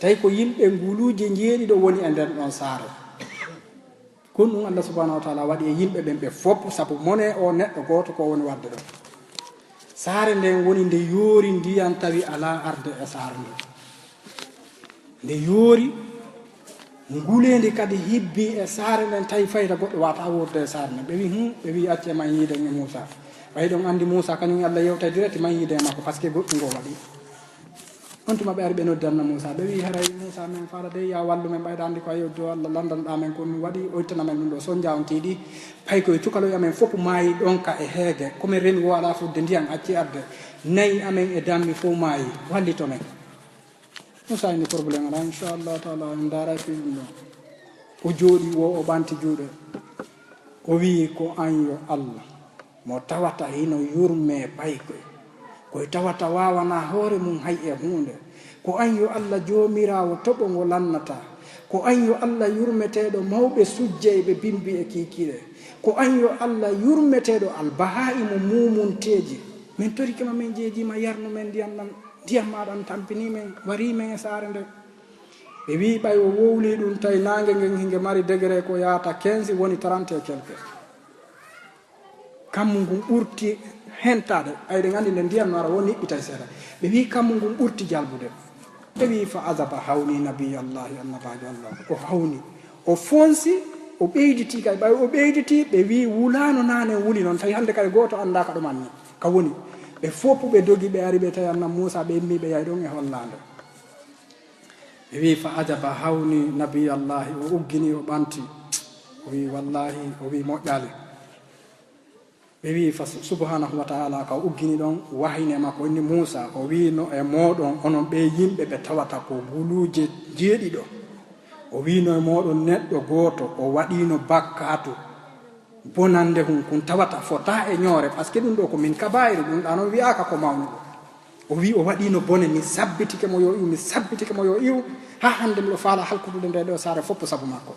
tawi ko yimɓe nguluuje njeeɗiɗo woni e nder ɗon saare. Kon ɗum Allah subhanahu wa taala waɗi e yimɓe ɓen ɓe fof, sabu mone o neɗɗo gooto ko woni waɗde ɗon. Saare nden woni nde yoori ndiyan tawi alaa arde e saare nden. Nde yoori, nguleendi kadi hibbi e saare nden, tawi fayda goɗɗo waata wuurde e saare nden. Ɓe wi'i, "Hum," ɓe wi'i, "Acce man yiiden e Muusaa." Ɓay ɗon anndi Muusaa kañum Allah yewtay direct man yiiden e makko, parce que goɗɗum ngo waɗi. On tuma ɓe ari ɓe noddi Annabi Muusaa, ɓe wi'i, "Haray Muusaa, men faala dey, yaa wallu men, ɓayda anndi ko a yewti dow Allah, lanndanoɗaa men ko ɗum waɗi, o ittana men ɗum ɗoo sonja on tiiɗi. Pay koye cukaloy amen fof maayi ɗon ka e heege, ko men remi wo alaa fudde ndiyan acci arde, nayi amen e dammi fof maayi, wallito men." Muusaa inni, "Problème alaa, inchallahu taala, en ndaaray fii ɗum ɗoo." O jooɗi wo o ɓanti juuɗe, o wi'i, "Ko an yo Allah, mo tawata hino yurmee paykoy, koy tawata waawanaa hoore mum hay e huunde. Ko an yo Allah Joomiraawo toɓo ngo lannataa. Ko an yo Allah yurmeteeɗo mawɓe sujjeyɓe bimbi e kiikiiɗe. Ko an yo Allah yurmeteeɗo albahaa'imu muumunteeji. Men torike ma, men jeejii ma, yarnu men ndiyan ɗan, ndiyan maa ɗan tampinii men, warii men e saare nden." Ɓe wi'i ɓay o wowlii ɗum, tawi naange ngen hinge mari degré ko yaata quinze, woni trente et quelque. Kammu ngun ɓurti hentaade, ɓay ɗen anndi nde ndiyan no ara wo niɓɓitay seeɗa. Ɓe wi'i kammu ngun ɓurti jalbude. Ɓe wi'i, "Fa azaba hawni nabiyallahi, annabaajo Allah." O hawni, o fonsi, o ɓeyditi kay. Ɓay o ɓeyditi, ɓe wi'i wulaano naane wuli non, tawi hannde kay gooto anndaa ka ɗum anni, ka woni. Ɓe fof ɓe dogi, ɓe ari, ɓe tawi Annabi Muusaa, ɓe immii, ɓe yahi ɗon e hollaande. Ɓe wi'i, "Fa ajaba hawni nabiyallahi," o uggini, o ɓanti. O wi'i, "Wallahi," o wi'i, "moƴƴaali." Ɓe wi'i, fa subhanahu wa ta'ala, ka o uggini ɗon, wahine makko inni Muusaa, o wi'ino e mooɗon, onon ɓe yimɓe ɓe tawata ko guluuje jeeɗiɗo. O wi'ino e mooɗon neɗɗo gooto, o waɗiino bakkaatu bonannde hun, kun tawata fotaa e ñoore, parce que ɗum ɗoo ko min kabaa'iri, ɗum ɗaa non wi'aaka ko mawnuɗo. O wi'i o waɗiino bone, mi sabbitike mo yo iw, mi sabbitike mo yo iw, haa hannde miɗo faala halkudude nde ɗoo saare fof sabu makko.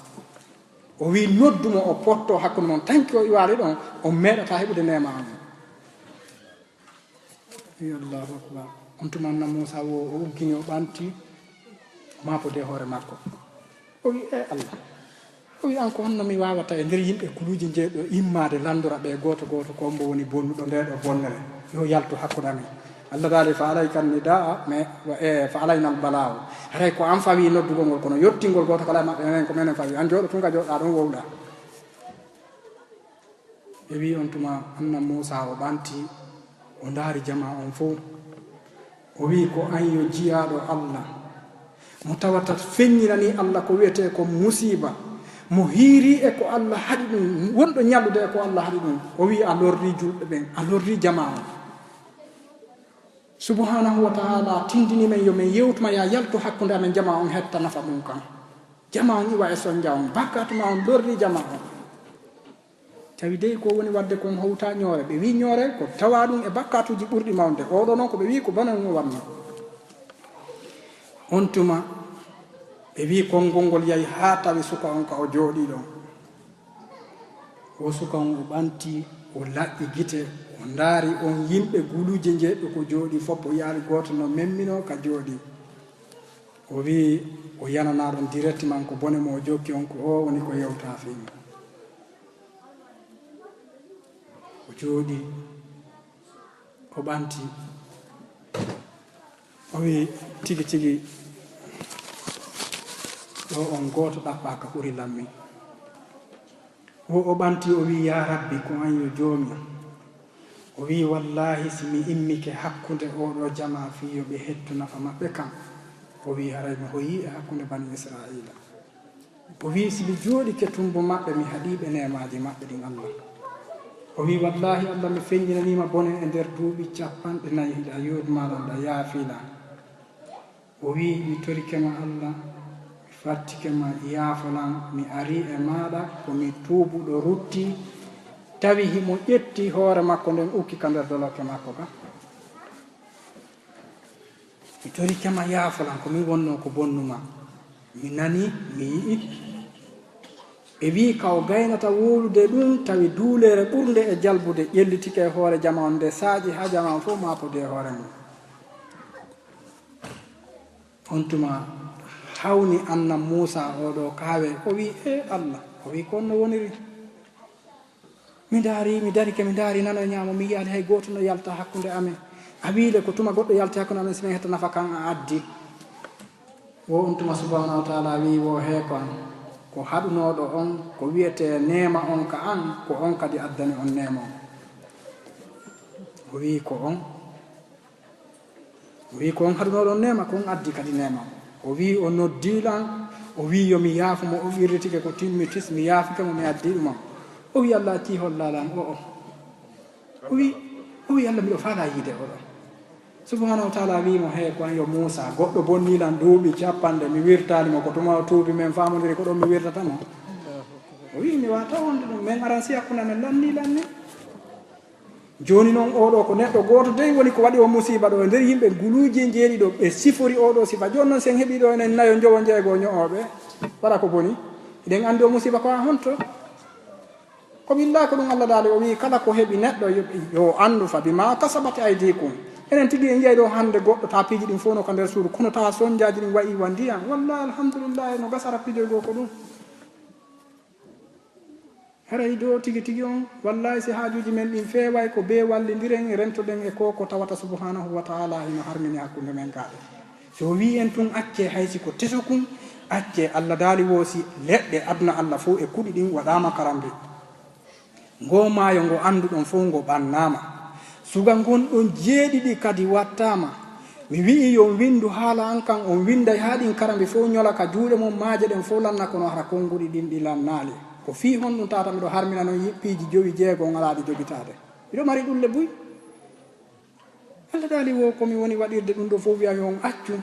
O wi'i noddu mo, o potto hakkunde mon, tanki o iwaali ɗon, on meeɗataa heɓude neema an. Wi Allahu Akbar. On tuma Annabi Muusaa wo o uggini, o ɓanti, o maapode hoore makko. O wi, "E Allah," o wi, "an ko honno mi waawata e nder yimɓe guluuje njeeɗo immaade lanndora ɓe gooto gooto ko mbo woni bonnuɗo nde ɗo bonnere? Yo yaltu hakkunde amen." Allah daali, "Fa alayka nidaa, mais, e, fa alayna al balaagu." Haray ko an fawi noddugol ngol, kono yottingol gooto kala e maɓɓe, menen ko menen fawi. An jooɗo tun ka jooɗoɗaa ɗon wowla. Ɓe wi'i on tuma Annabi Muusaa o ɓanti, o ndaari jamaa on fow. O wi'i, "Ko an yo jiyaaɗo Allah, mo tawata feññinanii Allah ko wiyetee ko musiiba, mo hiirii e ko Allah haɗi ɗum, wonɗo ñallude e ko Allah haɗi ɗum." O wi'i, "A lorrii julɓe ɓen, a lorrii jamaa on." Subhaanahu wa ta'ala tindini men yo men yewtu ma, ya yaltu hakkunde amen jamaa on, hetta nafa mum kan. Jamaa on iwa e sonja on, bakkaatu ma on lorrii jamaa on. Tawi dey ko woni waɗde kon howta ñoore. Ɓe wi'i ñoore ko tawa ɗum e bakkaatuuji ɓurɗi mawnude. Oɗo noon ko ɓe wi'i ko bone mum o waɗno. On tuma ɓe wi'i konngol ngol yahi haa tawi suka on ka o jooɗii ɗon. O suka on o ɓanti, o laƴƴi gite, o ndaari on yimɓe guluuje njeeɗɗo ko jooɗii fof, o yaari gooto no memminoo ka jooɗii. O wi'i o yananaa ɗon directement ko bone mo o jokki on ko o woni ko yewta fii mum. O jooɗii, o ɓanti, o wi'i, "Tigi tigi, ɗo on gooto ɗaɓɓaa ka ɓuri lammi." O, o ɓanti, o wi'i, "Yaa Rabbi, ko an yo Joomi." O wi'i, "Wallaahi, si mi immike hakkunde oo ɗoo jamaa fii yo ɓe hettu nafa maɓɓe kan," o wi'i, "haray mi hoyii e hakkunde Banii Israa'iila." O wi'i, "Si mi jooɗike tumbo maɓɓe, mi haɗii ɓe neemaaji maɓɓe ɗin, Allah." O wi'i, "Wallaahi, Allah, mi feññinanii ma bone e nder duuɓi capanɗe nayi, hiɗa yurmaa lan, hiɗa yaafii lan." O wi'i, "Mi torike ma, Allah, mi fattike ma, yaafo lan, mi arii e maaɗa ko mi tuubuɗo rutti." Tawi himo ƴetti hoore makko nden, ukki ka nder doloke makko ka. "Mi torike ma, yaafo lan, ko min wonnoo ko bonnuma. Mi nani, mi yi'i." Ɓe wi'i ka o gaynata wowlude ɗum, tawi duuleere ɓurnde e jalbude ƴellitike e hoore jamaa on, nde saaƴi haa jamaa on fof maapodii e hoore mum. On tuma hawni anna Muusaa oo ɗoo kaawe, o wi'i, "Ee Allah," o wi'i, "ko on no woniri? Mi ndaari, mi darike, mi ndaari nano e ñaamo, mi yi'aali hay gooto no yalta hakkunde amen. A wi'ile ko tuma goɗɗo yalti hakkunde amen, si men hetta nafa kan a addi." Wo on tuma Subhaanahu wa Ta'aalaa wi'i, "Wo hee kon, ko haɗunooɗo on, ko wiyetee neema on ka an, ko on kadi addani on neema on." O wi'i, "Ko on." O wi'i, "Ko on haɗunooɗo on neema, ko on addi kadi neema on." O wi'i, "O noddii lan, o wi'i yo mi yaafo mo, o qirritike ko timmi tis, mi yaafike mo, mi addii ɗum on." O wi'i, "Allah accii hollaa lan o o." O wi'i, o wi'i, "Allah, miɗo faalaa yiide o ɗoo." Subhaanahu wa Ta'aalaa wi'i mo, "Hee, ko an yo Muusaa, goɗɗo bonnii lan duuɓi capanɗe, mi wirtaali mo, ko tuma o tuubi, men faamondiri ko ɗon mi wirtata mo." O wi'i, "Mi waawata wonde ɗum, men aran si hakkunde amen lannii lannii." Jooni noon, oo ɗoo ko neɗɗo gooto dey woni ko waɗi o musiiba ɗoo e nder yimɓe guluuje njeeɗiɗo, ɓe sifori oo ɗoo sifa. Jooni noon, si en heɓii ɗoo enen nayo, njowo, njeego ño'ooɓe, waɗa ko boni, eɗen anndi o musiiba ko haa honto. Ko billaa ko ɗum Allah daali, o wi'i, "Kala ko heɓi neɗɗo yo, yo anndu fa bimaa kasabat aydiikum." Enen tigi en yiyay ɗoo hannde goɗɗo taa piiji ɗin fof no ka nder suudu, kono taa sonjaaji ɗin wa'i wa ndiyam. Wallaahi, alhamdulillahi, no gasa rappijoygol ko ɗum. Haray ɗoo tigi tigi on, wallaahi, si haajuuji men ɗin feeway, ko bee wallindiren, rentoɗen e ko, ko tawata Subhaanahu wa Ta'aalaa hino harmini hakkunde men kaaɗe. Si o wi'i en tun, "Accee hay si ko teso kun, accee," Allah daali wo si leɗɗe aduna Allah fow e kuɗi ɗin waɗaama karambi. Ngoo maayo ngo annduɗon fow ngo ɓannaama. Suga ngon ɗon jeeɗiɗi kadi wattaama. Mi wi'i yo on winndu haala an kan, on winnday haa ɗin karambi fow ñola ka juuɗe mon, maaje ɗen fow lanna, kono hara konnguɗi ɗin ɗi lannaali. Ko fii honɗum tawata miɗo harmina non yi-, piiji jowi jeego on alaa ɗi jogitaade? Miɗo mari ɗum le buy. Allah daali wo ko mi woni waɗirde ɗum ɗo fow, wi'a yo on accu.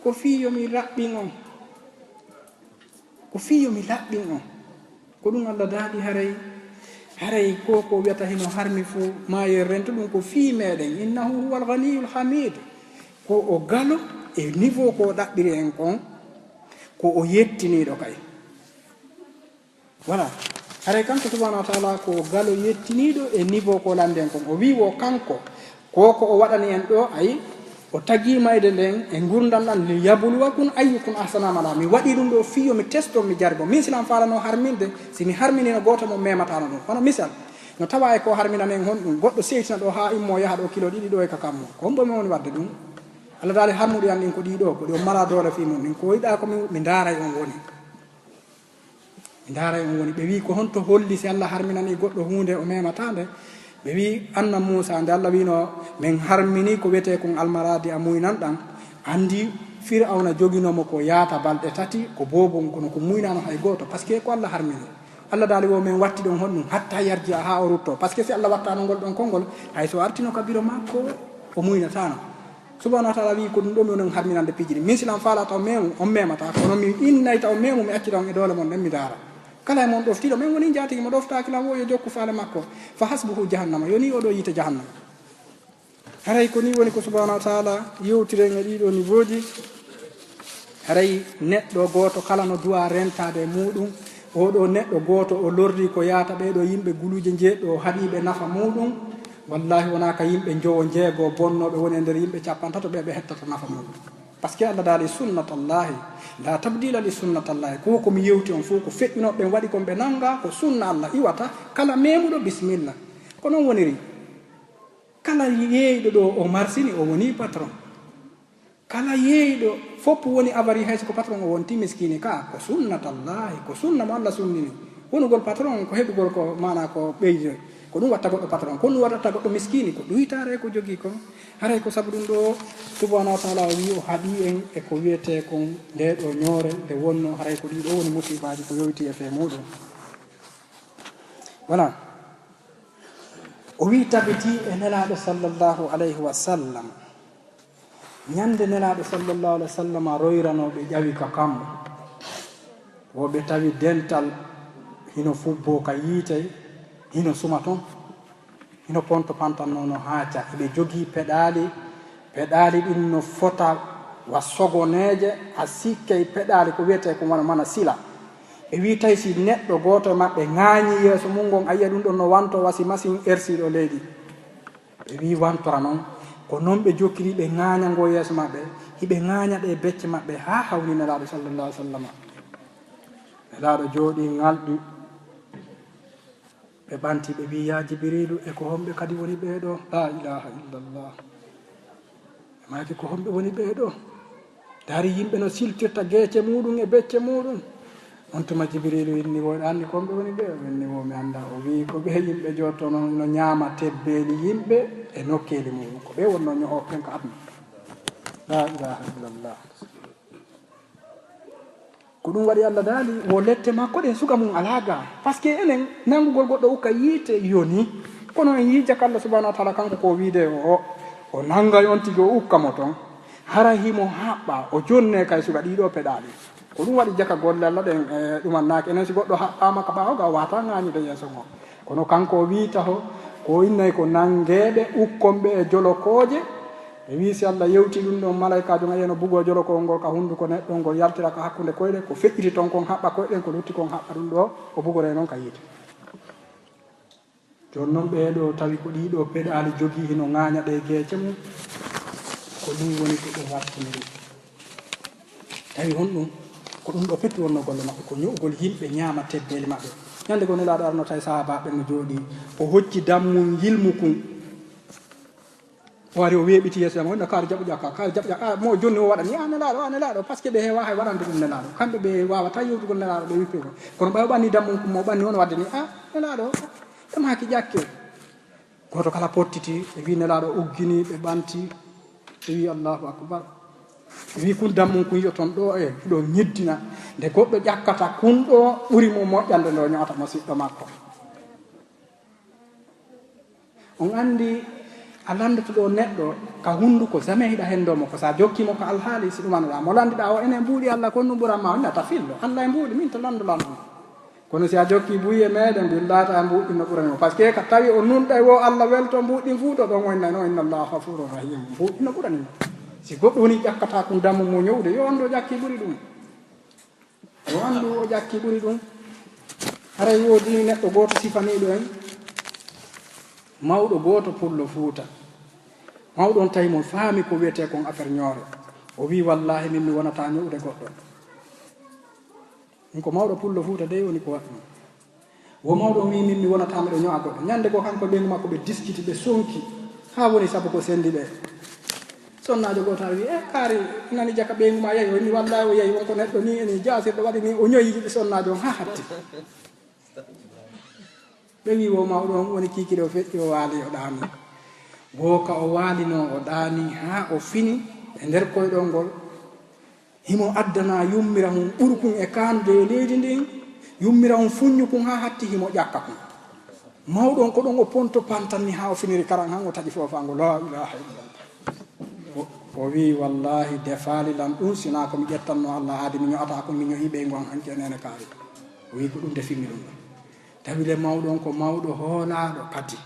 Ko fii yo mi raɓɓin on. Ko fii yo mi laɓɓin on. Ko ɗum Allah daali, haray, haray ko, ko wiyata hino harmi fuu, maa yen rento ɗum ko fii meɗen. Innahu huwal ganiyul hamid. Ko o galo e niveau ko o ɗaɓɓiri en kon, ko o yettiniiɗo kay. Voilà. Haray kanko subhanahu wa taala ko o galo yettiniiɗo e niveau ko landi en kon. O wii wo kanko, ko ko o waɗani en ɗo, ayi, o tagi mayde nden e ngurndan ɗan, "li yabluwakum ayyukum ahsanu amala." Mi waɗi ɗum ɗo fii yo mi testo, mi jarbo. Min silan faalano harminde, si mi harminino gooto mo memataano ɗum. Hono misal, no tawa e ko harminanen honɗum, goɗɗo seytina ɗo haa immo yaha ɗo kilo ɗiɗi ɗo e ka kammu. Ko hombo mi woni waɗde ɗum? Allah daali harmuɗi an ɗin ko ɗi ɗo, ko ɗi on mala doole fii mun ɗin. Ko yiɗa ko mi, mi ndaaray on woni. Mi ndaaray on woni. Ɓe wii, "Ko honto holli si Allah harminani goɗɗo huunde o memata nde?" Ɓe wi, "Anna Muusa, nde Allah wino, 'Men harmini ko wiyetee kon almaraadi a muynan ɗan,' anndi Fir'awna joginoo mo ko yaata balɗe tati, ko boobun, kono ko muynaano hay gooto, parce que ko Allah harmini." Allah daali wo, "Men watti ɗon honɗun, hatta yarji a, haa o rutto, parce que si Allah wattaano ngol ɗon konngol, hay so artino ka biro makko, o muynataano." Subhaanahu wa taala wi, "Ko ɗum ɗoo mi woni on harminande piiji ɗin. Min si lan faalaa taw meemu, on meemataa, kono mi innay taw meemu, mi accita on e doole mon ɗen, mi daara. Kala e mon ɗoftiiɗo, men woni njaatigi mo ɗoftaaki lan wo yo jokku faale makko. Fa hasbuhu jahannama, yo ni o ɗoo yiite jahannama." Haray ko ni woni ko Subhaanahu wa taala yewtiren e ɗii ɗoo niveauji. Haray neɗɗo gooto kala no duwa rentaade e muuɗum. Oo ɗoo neɗɗo gooto o lorri ko yaata ɓee ɗoo yimɓe guluuje njeeɗɗo, o haɗii ɓe nafa muuɗum. Wallaahi wonaa ka yimɓe njowo njeego bonnooɓe woni e nder yimɓe capantato ɓee ɓe hettata nafa muuɗum. Parce que Allah daali, "Sunnatallahi, la tabdila li sunnatallahi." Ko ko mi yewti on fof ko feƴƴunooɓe ɓen waɗi kon ɓe nannga, ko sunna Allah iwata, kala meemuɗo bismillah. Ko noon woniri. Kala yeeyɗo ɗo o marsini, o woni patron. Kala yeeyɗo fof woni avari, hay so ko patron o wonti miskini ka, ko sunnatallahi, ko sunna mo Allah sunnini. Wonugol patron ko heɓugol ko, maana ko ɓeydoy. Ko ɗum watta goɗɗo patron, ko ɗum waɗata goɗɗo miskini, ko ɗuytaare ko jogii kon. Haray ko sabu ɗum ɗo Subhanahu wa Taala o wi o haɗi en e ko wiyetee kon nde ɗo ñoore nde wonno, haray ko ɗii ɗo woni musibaaji ko yowiti e fee muɗum. Voilà. O wi tabiti e Nelaaɗo sallallahu alayhi wa sallam. Ñande Nelaaɗo sallallahu alayhi wa sallam royranoo ɓe ƴawi ka kammu. Wo ɓe tawi dental hino fubboo ka yiite, hino suma ton, hino ponto pantan nono haaca. Eɓe jogii peɗaali, peɗaali ɗin no fota wa sogoneeje, a sikkay peɗaali ko wiyetee ko wano mana sila. Ɓe wi tawi si neɗɗo gooto e maɓɓe ŋaañi yeeso mum ngon, a yiya ɗum ɗon no wanto wasi masin ersiiɗo leydi. Ɓe wi wantora non, ko non ɓe jokkiri ɓe ŋaaña ngo yeeso maɓɓe, hiɓe ŋaaña ɗe becce maɓɓe haa hawni Nelaaɗo sallallahu alaihi wasallam. Nelaaɗo jooɗi ŋalɗi, ɓe ɓanti ɓe wi, "Ya Jibriilu, e ko homɓe kadi woni ɓee ɗo?" La ilaha illallah. Ɓe maaki, "Ko homɓe woni ɓee ɗo?" Dari yimɓe no siltirta geece muɗum e becce muɗum. On tuma Jibriilu inni wo, "Eɗa anndi ko homɓe woni ɓee?" O inni wo, "Mi annda." O wi, "Ko ɓee yimɓe jotto no, no ñaama tebbeeli yimɓe e nokkeeli muɗum. Ko ɓee wonno ño'o ɓen ka aduna." La ilaha illallah. Ko ɗum waɗi Allah daali, wo lette makko ɗen suga mum alaa ga. Parce que enen, nanngugol goɗɗo ukka yiite yoni. Kono en yii jaka Allah subhanahu wa taala kanko ko wiide o, o nanngay on tigi o ukka mo ton. Hara himo haɓɓa, o jonne kay suga ɗiɗo peɗaali. Ko ɗum waɗi jaka golle Allah ɗen, e, ɗumannaaki. Enen si goɗɗo haɓɓaama ka ɓaawo ga, o wata ŋaañude yeeso ngo. Kono kanko o wii taho, ko innay ko nanngeeɓe ukkonɓe e jolokooje. E wii si Allah yewti ɗum ɗon, malaykaajo ngal yeno bugoo jolokol ngol ka hunnduko neɗɗo, ngol yaltira ka hakkunde koyɗe, ko feƴƴiti ton kon haɓɓa koyɗen, ko lutti kon haɓɓa ɗum ɗo, o bugoree noon ka yiite. Jooni noon ɓee ɗo tawi ko ɗii ɗo peɗaali jogii hino ŋaaña ɗe geece mum, ko ɗum woni ko ɓe wartiniri. Tawi honɗum? Ko ɗum ɗo pettu wonno golle maɓɓe, ko ño'ugol yimɓe ñaama tebbeeli maɓɓe. Ñande goo Nelaaɗo arno tawi sahaabaaɓe no jooɗii, o hocci dammum yilmukun. O ari o weeɓiti yeeso am, o wi'a, "Kaari jaɓu ƴakka, kaari jaɓu ƴakka." Ah, mo jonni o waɗani, "Ah, Nelaaɗo, ah, Nelaaɗo." Parce que ɓe heewaa hay waɗande ɗum Nelaaɗo. Kamɓe ɓe waawata yewtugol Nelaaɗo, ɓe wippi ko. Kono ɓay o ɓanni dammum, mo ɓanni on waddani, "Ah, Nelaaɗo, ɓe maaki ƴakke." Gooto kala pottiti, ɓe wi Nelaaɗo uggini, ɓe ɓanti, ɓe wi, "Allahu akbar." Ɓe wi, "Kun dammum kun yo ton ɗo e ɗo ñiddina. Nde goɗɗo ƴakkata kun ɗo ɓuri mo moƴƴande ndo ño'ata mo siɗɗo makko." On anndi a lanndoto ɗo neɗɗo ka hunnduko, jamais hiɗa henndo mo ko. Sa jokki mo ka alhaali, si ɗum annduɗaa mo lanndiɗaa o, enen mbuuɗi Allah, kon ɗum ɓuran ma, on nata fillo. Allah e mbuuɗi, min to lanndu lanndu. Kono si a jokki buy e meɗen, billahi ta mbuuɗi no ɓurani mo. Parce que ka tawi o nunɗay wo Allah welto mbuuɗi fuu to ɗon o innay no, "Inna Allah ghafurur rahim." Mbuuɗi no ɓurani mo. Si goɗɗo woni ƴakkata kun dammu mo ñowde, yo on ɗo ƴakki ɓuri ɗum. O anndu o ƴakki ɓuri ɗum. Haray woodii neɗɗo gooto sifaniiɗo en, mawɗo gooto Pullo Fuuta. Mawɗo on tawi mo faami ko wiyetee kon affaire ñoore. O wii, "Wallaahi, min mi wonataa ño'ude goɗɗo." Min ko mawɗo Pullo Fuuta dey woni ko waɗɗum. Wo mawɗo on wii, "Min mi wonataa miɗo ño'a goɗɗo." Ñande goo kanko e ɓeyngu makko ɓe diskiti, ɓe sonki. Haa woni sabu ko sendi ɓe. Sonnaajo gooto ari wi, "E kaari, nani jaka ɓeyngu ma yahi?" O inni, "Wallaahi o yahi, won ko neɗɗo ni eni jaasirɗo waɗi ni, o ñoyi sonnaajo on haa hatti." Ɓe wi wo mawɗo on woni kiikiiɗe o feƴƴi o waali o ɗaani. Wo ka o waalinoo o ɗaani haa o fini e nder koyɗol ngol. Himo addana yummira hun ɓurkun e kaanude e leydi ndin, yummira hun fuññukun haa hatti himo ƴakka kun. Mawɗo on ko ɗon o ponto pantanni haa o finiri karan han o taƴi foofaango, "La ilaha illallah." O, o wi, "Wallahi, defaali lan ɗun, sinaa ko mi ƴettanno Allah aadi mi ño'ata ko mi ño'i ɓeyngu an hanki e neene kaari." O wi, "Ko ɗun defimi ɗun ɗon." Tawi le mawɗo on ko mawɗo hoolaaɗo kadi.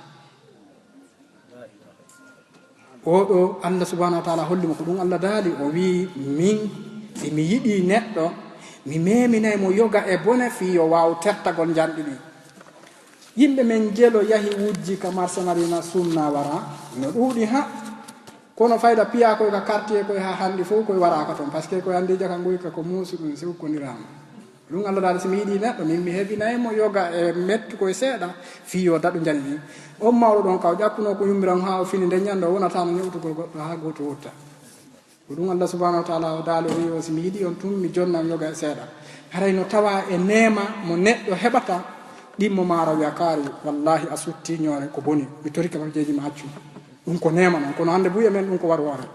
Oɗo Allah subhanahu wa ta'ala holli mo ko ɗun Allah daali. O wi, "Min, si mi yiɗi neɗɗo, mi meminay mo yoga e bone fii yo waaw tertagol njanɗi ɗin." Yimɓe men jelo yahi wujji ka marché Madina sunna wara, no ɗuuɗi ha. Kono fayda piya koy ka quartier koy ha handi fof koy wara ka ton, parce que koy andi jaka ngoy ka ko muusu ɗun, si ukkondirama. Ɗun Allah daali, "Si mi yiɗi neɗɗo, min mi heɓinay mo yoga e mettu koy seeɗa, fii yo daɗu njani ɗin." On mawɗo ɗon ka o ƴakkuno ko yummiran ha o fini nden ñande o wonata no ño'utugol goɗɗo ha gooto wutta. Ko ɗun Allah subhanahu wa ta'ala o daali, o wi, "O si mi yiɗi on tun, mi jonnan yoga e seeɗa." Haray no tawa e neema mo neɗɗo heɓata, ɗimmo maaro wi'a, "Kaari, wallahi a sutti ñoore ko boni, mi torike ma jeeji ma accu." Ɗun ko neema non, kono hande buy e men ɗun ko waru hoore.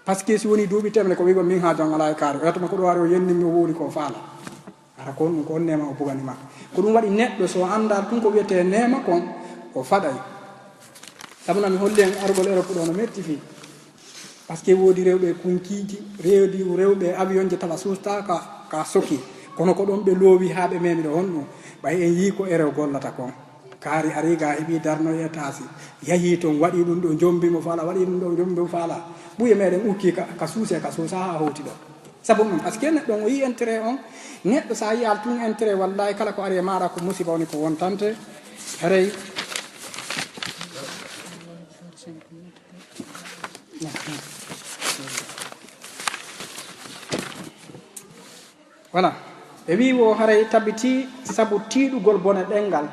Parce que si woni duuɓi temedere ko wi'ugo min haajo an alaa e kaari, o yetto ma ko ɗo ari o yenni mi o wowli ko o faala. Ara ko on ɗun ko on neema o bugani ma. Ko ɗun waɗi neɗɗo so o anndaa tun ko wi'etee neema kon, o faɗay. Sabu na mi holli en argol Europe ɗo no metti fii. Parce que woodi rewɓe e kunkiiji, reedi rewɓe e avion je tawa suustaa ka, ka soki. Kono ko ɗon ɓe loowi haa ɓe memi ɗo honɗun. Ɓay en yii ko erew gollata kon. Kaari ari ga heɓi darnoye taasi. Yahi ton waɗi ɗun ɗo jombi mo faala, waɗi ɗun ɗo jombi mo faala. Ɓuye meɗen ukki ka, ka suuse, ka suusa haa howti ɗo. Sabu ɗun, parce que neɗɗo on o yii intérêt on, neɗɗo sa yii al tun intérêt, wallahi kala ko ari e maɗa ko musiba woni ko wontante. Haray. Voilà. Ɓe wi wo haray tabiti sabu tiiɗugol bone ɗengal.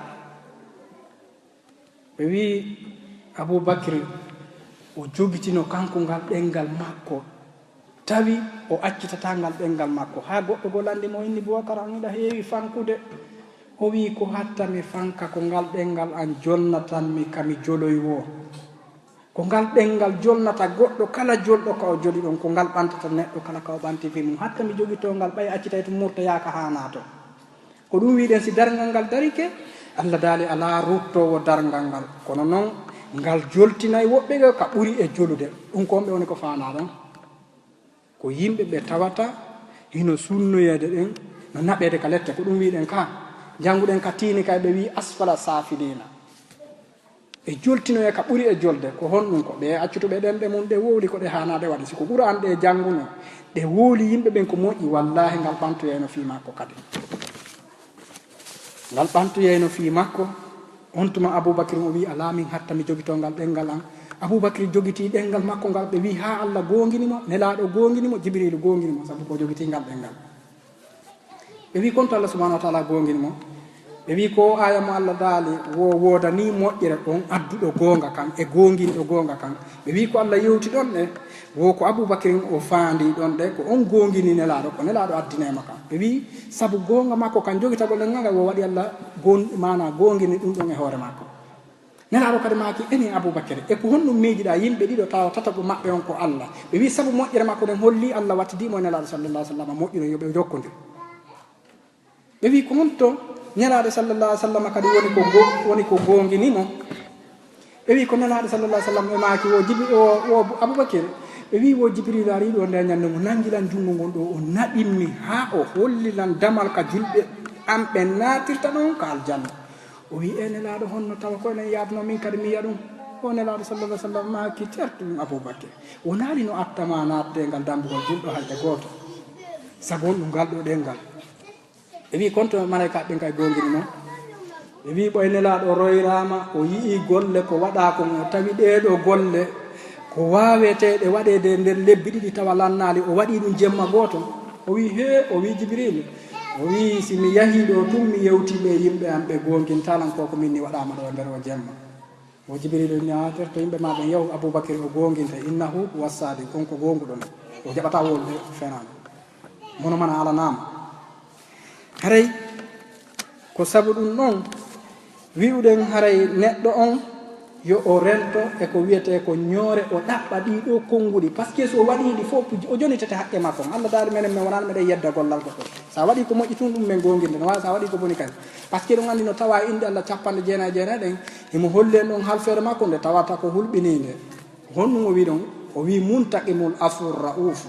Ɓe wi Abubakri o jogitino kanko ngal ɗengal makko, tawi o accitataa ngal ɗengal makko. Haa goɗɗo goo lanndi mo, inni Bubakar, an hiɗa heewi fankude. O wi, ko hatta mi fanka ko ngal ɗengal an jolnatanmi ka mi joloy woo. Ko ngal ɗengal jolnata goɗɗo kala jolɗo ka o joli ɗon, ko ngal ɓantata neɗɗo kala ka o ɓanti fii mun. Hatta mi jogitoo ngal, ɓay accitay tun murtoyaa ka haanaa ton. Ko ɗun wi'uɗen si darngal ngal darike, Allah daali alaa ruttoowo darngal ngal. Kono non, ngal joltinay woɓɓe ɓe ka ɓuri e jolude. Ɗun ko on ɓe woni ko faanaa ɗon. Ko yimɓe ɓe tawata hino sunnoyeede ɗen, no naɓeede ka lette. Ko ɗun wi'uɗen ka, jannguɗen ka tiini kay ɓe wi'i asfala saafiliina. Ɓe joltinoye ka ɓuri e jolde. Ko honɗun? Ko ɓe accutuɓe ɗenɗe mun ɗe wowli ko ɗe haanaa ɗe waɗi. Si ko Qur'aan ɗe jannguno, ɗe wowli yimɓe ɓen ko moƴƴi, wallaahi ngal ɓantoyayno fii makko kadi. Ngal ɓantoyayno fii makko. On tuma Abubakri o wi'i, "Alaa min hatta mi jogitoo ngal ɗengal an." Abubakri jogitii ɗengal makko ngal, ɓe wi'i, "Haa Allah goongini mo, Nelaaɗo goongini mo, Jibriilu goongini mo, sabu ko o jogitii ngal ɗengal." Ɓe wi'i, "Konto Allah subhanahu wa ta'ala goongini mo?" Ɓe wi'i, "Ko aaya mo Allah daali, wo woodanii moƴƴere on adduɗo goonga kan e goonginɗo goonga kan." Ɓe wi'i, "Ko Allah yewti ɗon ɗe, wo ko Abubakrin o faandii ɗon ɗe, ko on goongini Nelaaɗo, ko Nelaaɗo addinay mo kan." Ɓe wi'i, "Sabu goonga makko kan jogitagol en ngal, wo waɗi Allah goon-, maanaa goongini ɗun ɗon e hoore makko." Nelaaɗo kadi maaki, "Enen Abubakar, e ko honɗun miijiɗaa yimɓe ɗiɗo tawa tataɓo maɓɓe on ko Allah?" Ɓe wi'i, "Sabu moƴƴere makko nden holli Allah wattidii mo e Nelaaɗo sallallahu alaihi wasallam moƴƴude yo ɓe jokkondir." Ɓe wi'i, "Ko honto Nelaaɗo sallallahu alaihi wasallam kadi woni ko go-, woni ko goongini mo?" Ɓe wi'i, "Ko Nelaaɗo sallallahu alaihi wasallam." Ɓe maaki, "Wo Jibi-, wo, wo Abubakar." Ɓe wi'i, "Wo Jibril ari ɗo nde ñande mo nangi lan junngo ngon ɗo, o naɓimmi haa o holli lan damal ka julɓe an ɓen naatirta ɗon ka aljanna." O wi'i, "E Nelaaɗo, honno tawa ko enen yaadno min kadi mi yi'a ɗun?" O Nelaaɗo sallallahu alaihi wasallam maaki, "Certu ɗun Abubakar, wonaali no attama naatde ngal dammbugol julɗo hay e gooto. Sabu honɗun ngal ɗo ɗengal?" Ɓe wi'i, "Konto malaykaaɓe ɓen kay goongini mo?" Ɓe wi'i, "Ɓoy Nelaaɗo royraama, o yi'i golle ko waɗaa kon, o tawi ɗee ɗoo golle ko waaweteeɗe waɗeede e nder lebbi ɗiɗi tawa lannaali, o waɗii ɗun jemma gooto." O wi'i, "Hee," o wi'i Jibriilu, o wi'i, "Si mi yahii ɗoo tun, mi yewtii ɓee yimɓe an, ɓe goongintaa lan ko ko min ni waɗaama ɗoo e nder oo jemma." O Jibriilu inni, "A, certo yimɓe maa ɓen, yahu Abubakar o goonginte, innahu huwa saadiq, on ko goonguɗo, o jaɓataa wowlude fenaande. Mono mana alanaama." Haray ko sabu ɗun ɗon, Wi'uɗen haray neɗɗo on yo o rento e ko wiyetee ko ñoore, o ɗaɓɓa ɗii ɗoo konnguɗi, parce que so o waɗii ɗi fof, o jonitete haqqe makko on. Allah daali menen, men wonaano meɗen yedda gollal goɗɗo. So a waɗii ko moƴƴi tun, ɗum men goonginde, no waawi so a waɗii ko boni kadi. Parce que ɗum anndi no tawaa inɗe Allah capanɗe jeenayi e jeenayi ɗen, himo holli en ɗon halfeere makko nde tawata ko hulɓiniinde. Honɗum o wi'i ɗon? O wi'i muntaqimul afuur ra'uufu.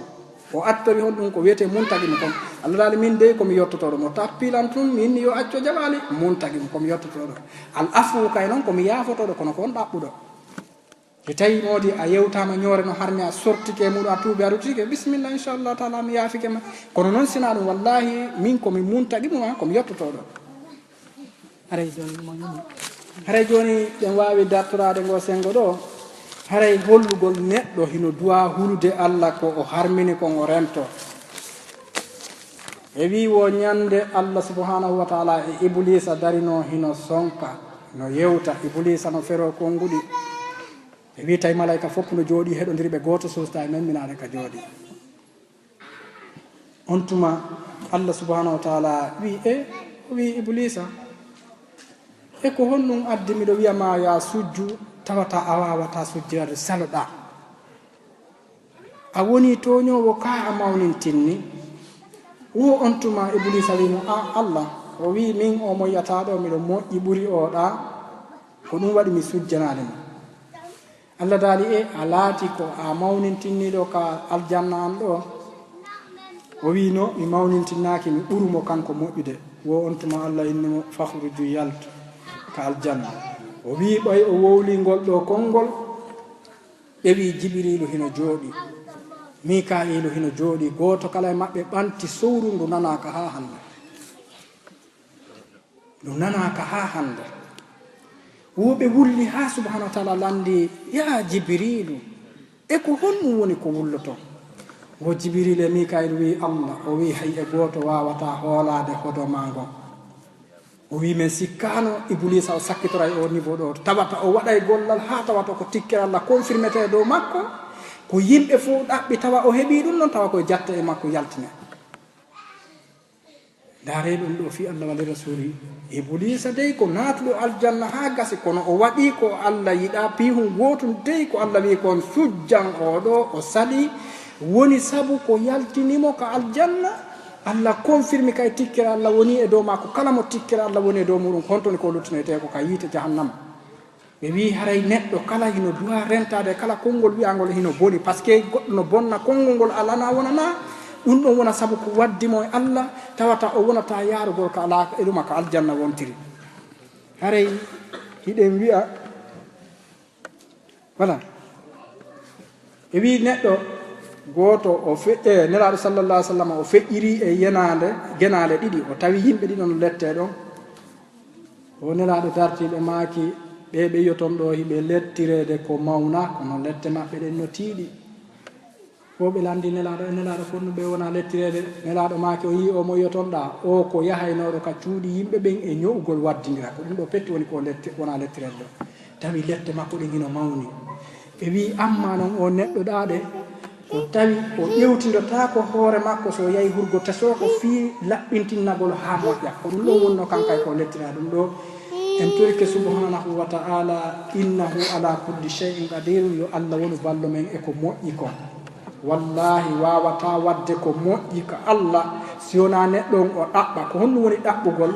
O attori honɗum ko wiyetee muntaqimu kon? Allah daali, min dey ko mi yottotooɗo mo. Tappilan tun, mi inni yo accu, o jaɓaali. Muntaqimu, ko mi yottotooɗo. Al afuwu kay non, ko mi yaafotooɗo, kono ko on ɗaɓɓuɗo. Si tawi moodi a yewtaama ñoore no harmi, a sortike e muɗum, a tuubi, a rutike, bisimilla, inchallah taala, mi yaafike ma. Kono non, sinaa ɗum, wallahi, min ko mi muntaqimu, an ko mi yottotooɗo. Haray jooni mo ñumi. Haray jooni ɗen waawi dartoraade ngoo senngo ɗoo. Haray hollugol neɗɗo hino duwaa hulude Allah ko o harmini kon o rento. E wii woo ñande Allah subhanahu wa taala e Ibuliisa darinoo hino sonka, no yewta, Ibuliisa no feroo konnguɗi. E wii tawi malayka fof no jooɗii heɗondiri ɓe, gooto sostaa e memminaade ka jooɗii. On tuma Allah subhanahu wa taala wii, e, o wii Ibuliisa, e ko honɗum addi miɗo wiya ma yaa sujju, tawata a waawataa sujjirde, saloɗaa? A wonii tooñoowo kaa a mawnintinni? Wo on tuma Ibuliisa wii mo, a Allah, o wii min o moyyataaɗo miɗo moƴƴi ɓuri oo ɗaa, ko ɗum waɗi mi sujjanaali mo. Allah daali, e a laati ko a mawnintinniiɗo ka aljanna an ɗoo? O wii, no, mi mawnintinnaaki, mi ɓuru mo kanko moƴƴude. Wo on tuma Allah inni mo, fakhruju, yaltu ka aljanna. O wii, ɓay o wowlii ngol ɗoo konngol, ɓe wii Jibiriilu hino jooɗii, Mikaa'iilu hino jooɗii, gooto kala e maɓɓe ɓanti sowru ndu nanaaka haa hannde. Ndu nanaaka haa hannde. Wo ɓe wulli haa subhanahu wa taala lanndii, yaa Jibiriilu, e ko honɗum woni ko wulloton? Wo Jibiriilu e Mikaa'iilu wii Allah, o wii, hay e gooto waawataa hoolaade hodo maa ngon. O wii, men sikkaano Ibuliisa o sakkitoray o niveau ɗoo, tawata o waɗay gollal haa tawata ko tikkere Allah confirmete e dow makko, ko yimɓe fof ɗaɓɓi tawa o heɓii ɗum ɗon, tawa koye jatte e makko yaltine. Ndaaree ɗum ɗoo fii Allah wa li rasuuli. Ibuliisa dey ko naatuɗo aljanna haa gasi, kono o waɗii ko Allah yiɗaa, piihun gootun dey ko Allah wii kon sujjan oo ɗoo, o salii, woni sabu ko yaltini mo ka aljanna. Allah confirmi kay tikkere Allah wonii e dow makko, kala mo tikkere Allah woni e dow muɗum, ko honto woni ko luttinoytee? Ko ka yiite jahannama. Ɓe wii, haray neɗɗo kala hino duwaa rentaade e kala konngol wi'aangol hino boni, parce que goɗɗo no bonna konngol ngol alanaa wonanaa, ɗum ɗon wona sabu ko waddi mo e Allah, tawata o wonataa yaarugol ka alaa e ɗuma ka aljanna wontiri. Haray hiɗen wi'a, voilà. E wii neɗɗo gooto o fe-, e Nelaaɗo sallallahu alaihi wasallam o feƴƴirii e yenaande, genaale ɗiɗi, o tawi yimɓe ɗiɗo no lettee ɗon. O Nelaaɗo dartii ɓe maaki, ɓee ɓe yi'oton ɗoo hiɓe lettireede ko mawna, kono lette maɓɓe ɗen no tiiɗi. Wo ɓe lanndii Nelaaɗo, e Nelaaɗo, ko honɗum ɓe wona lettireede? Nelaaɗo maaki, o yi'ii o mo yi'oton ɗaa, o ko yahaynooɗo ka cuuɗi yimɓe ɓen e ño'ugol waddindira. Ko ɗum ɗoo petti woni ko o letti-, wona lettireede ɗoo. Tawi lette makko ɗen hino mawni. Ɓe wii, ammaa non oo neɗɗo ɗaa ɗe, ko tawi o ƴewtindotaako hoore makko so o yahi hurgo tesoo ko fii laɓɓintinnagol haa moƴƴa. Ko ɗum ɗon wonnoo kankay ko o lettiraa ɗum ɗoo. En torike subhanahu wa ta'ala, innahu ala kulli shay'in qadirun, yo Allah wonu ballo men e ko moƴƴi kon. Wallahi, waawataa waɗde ko moƴƴi ka Allah si wonaa neɗɗo on o ɗaɓɓa. Ko honɗum woni ɗaɓɓugol?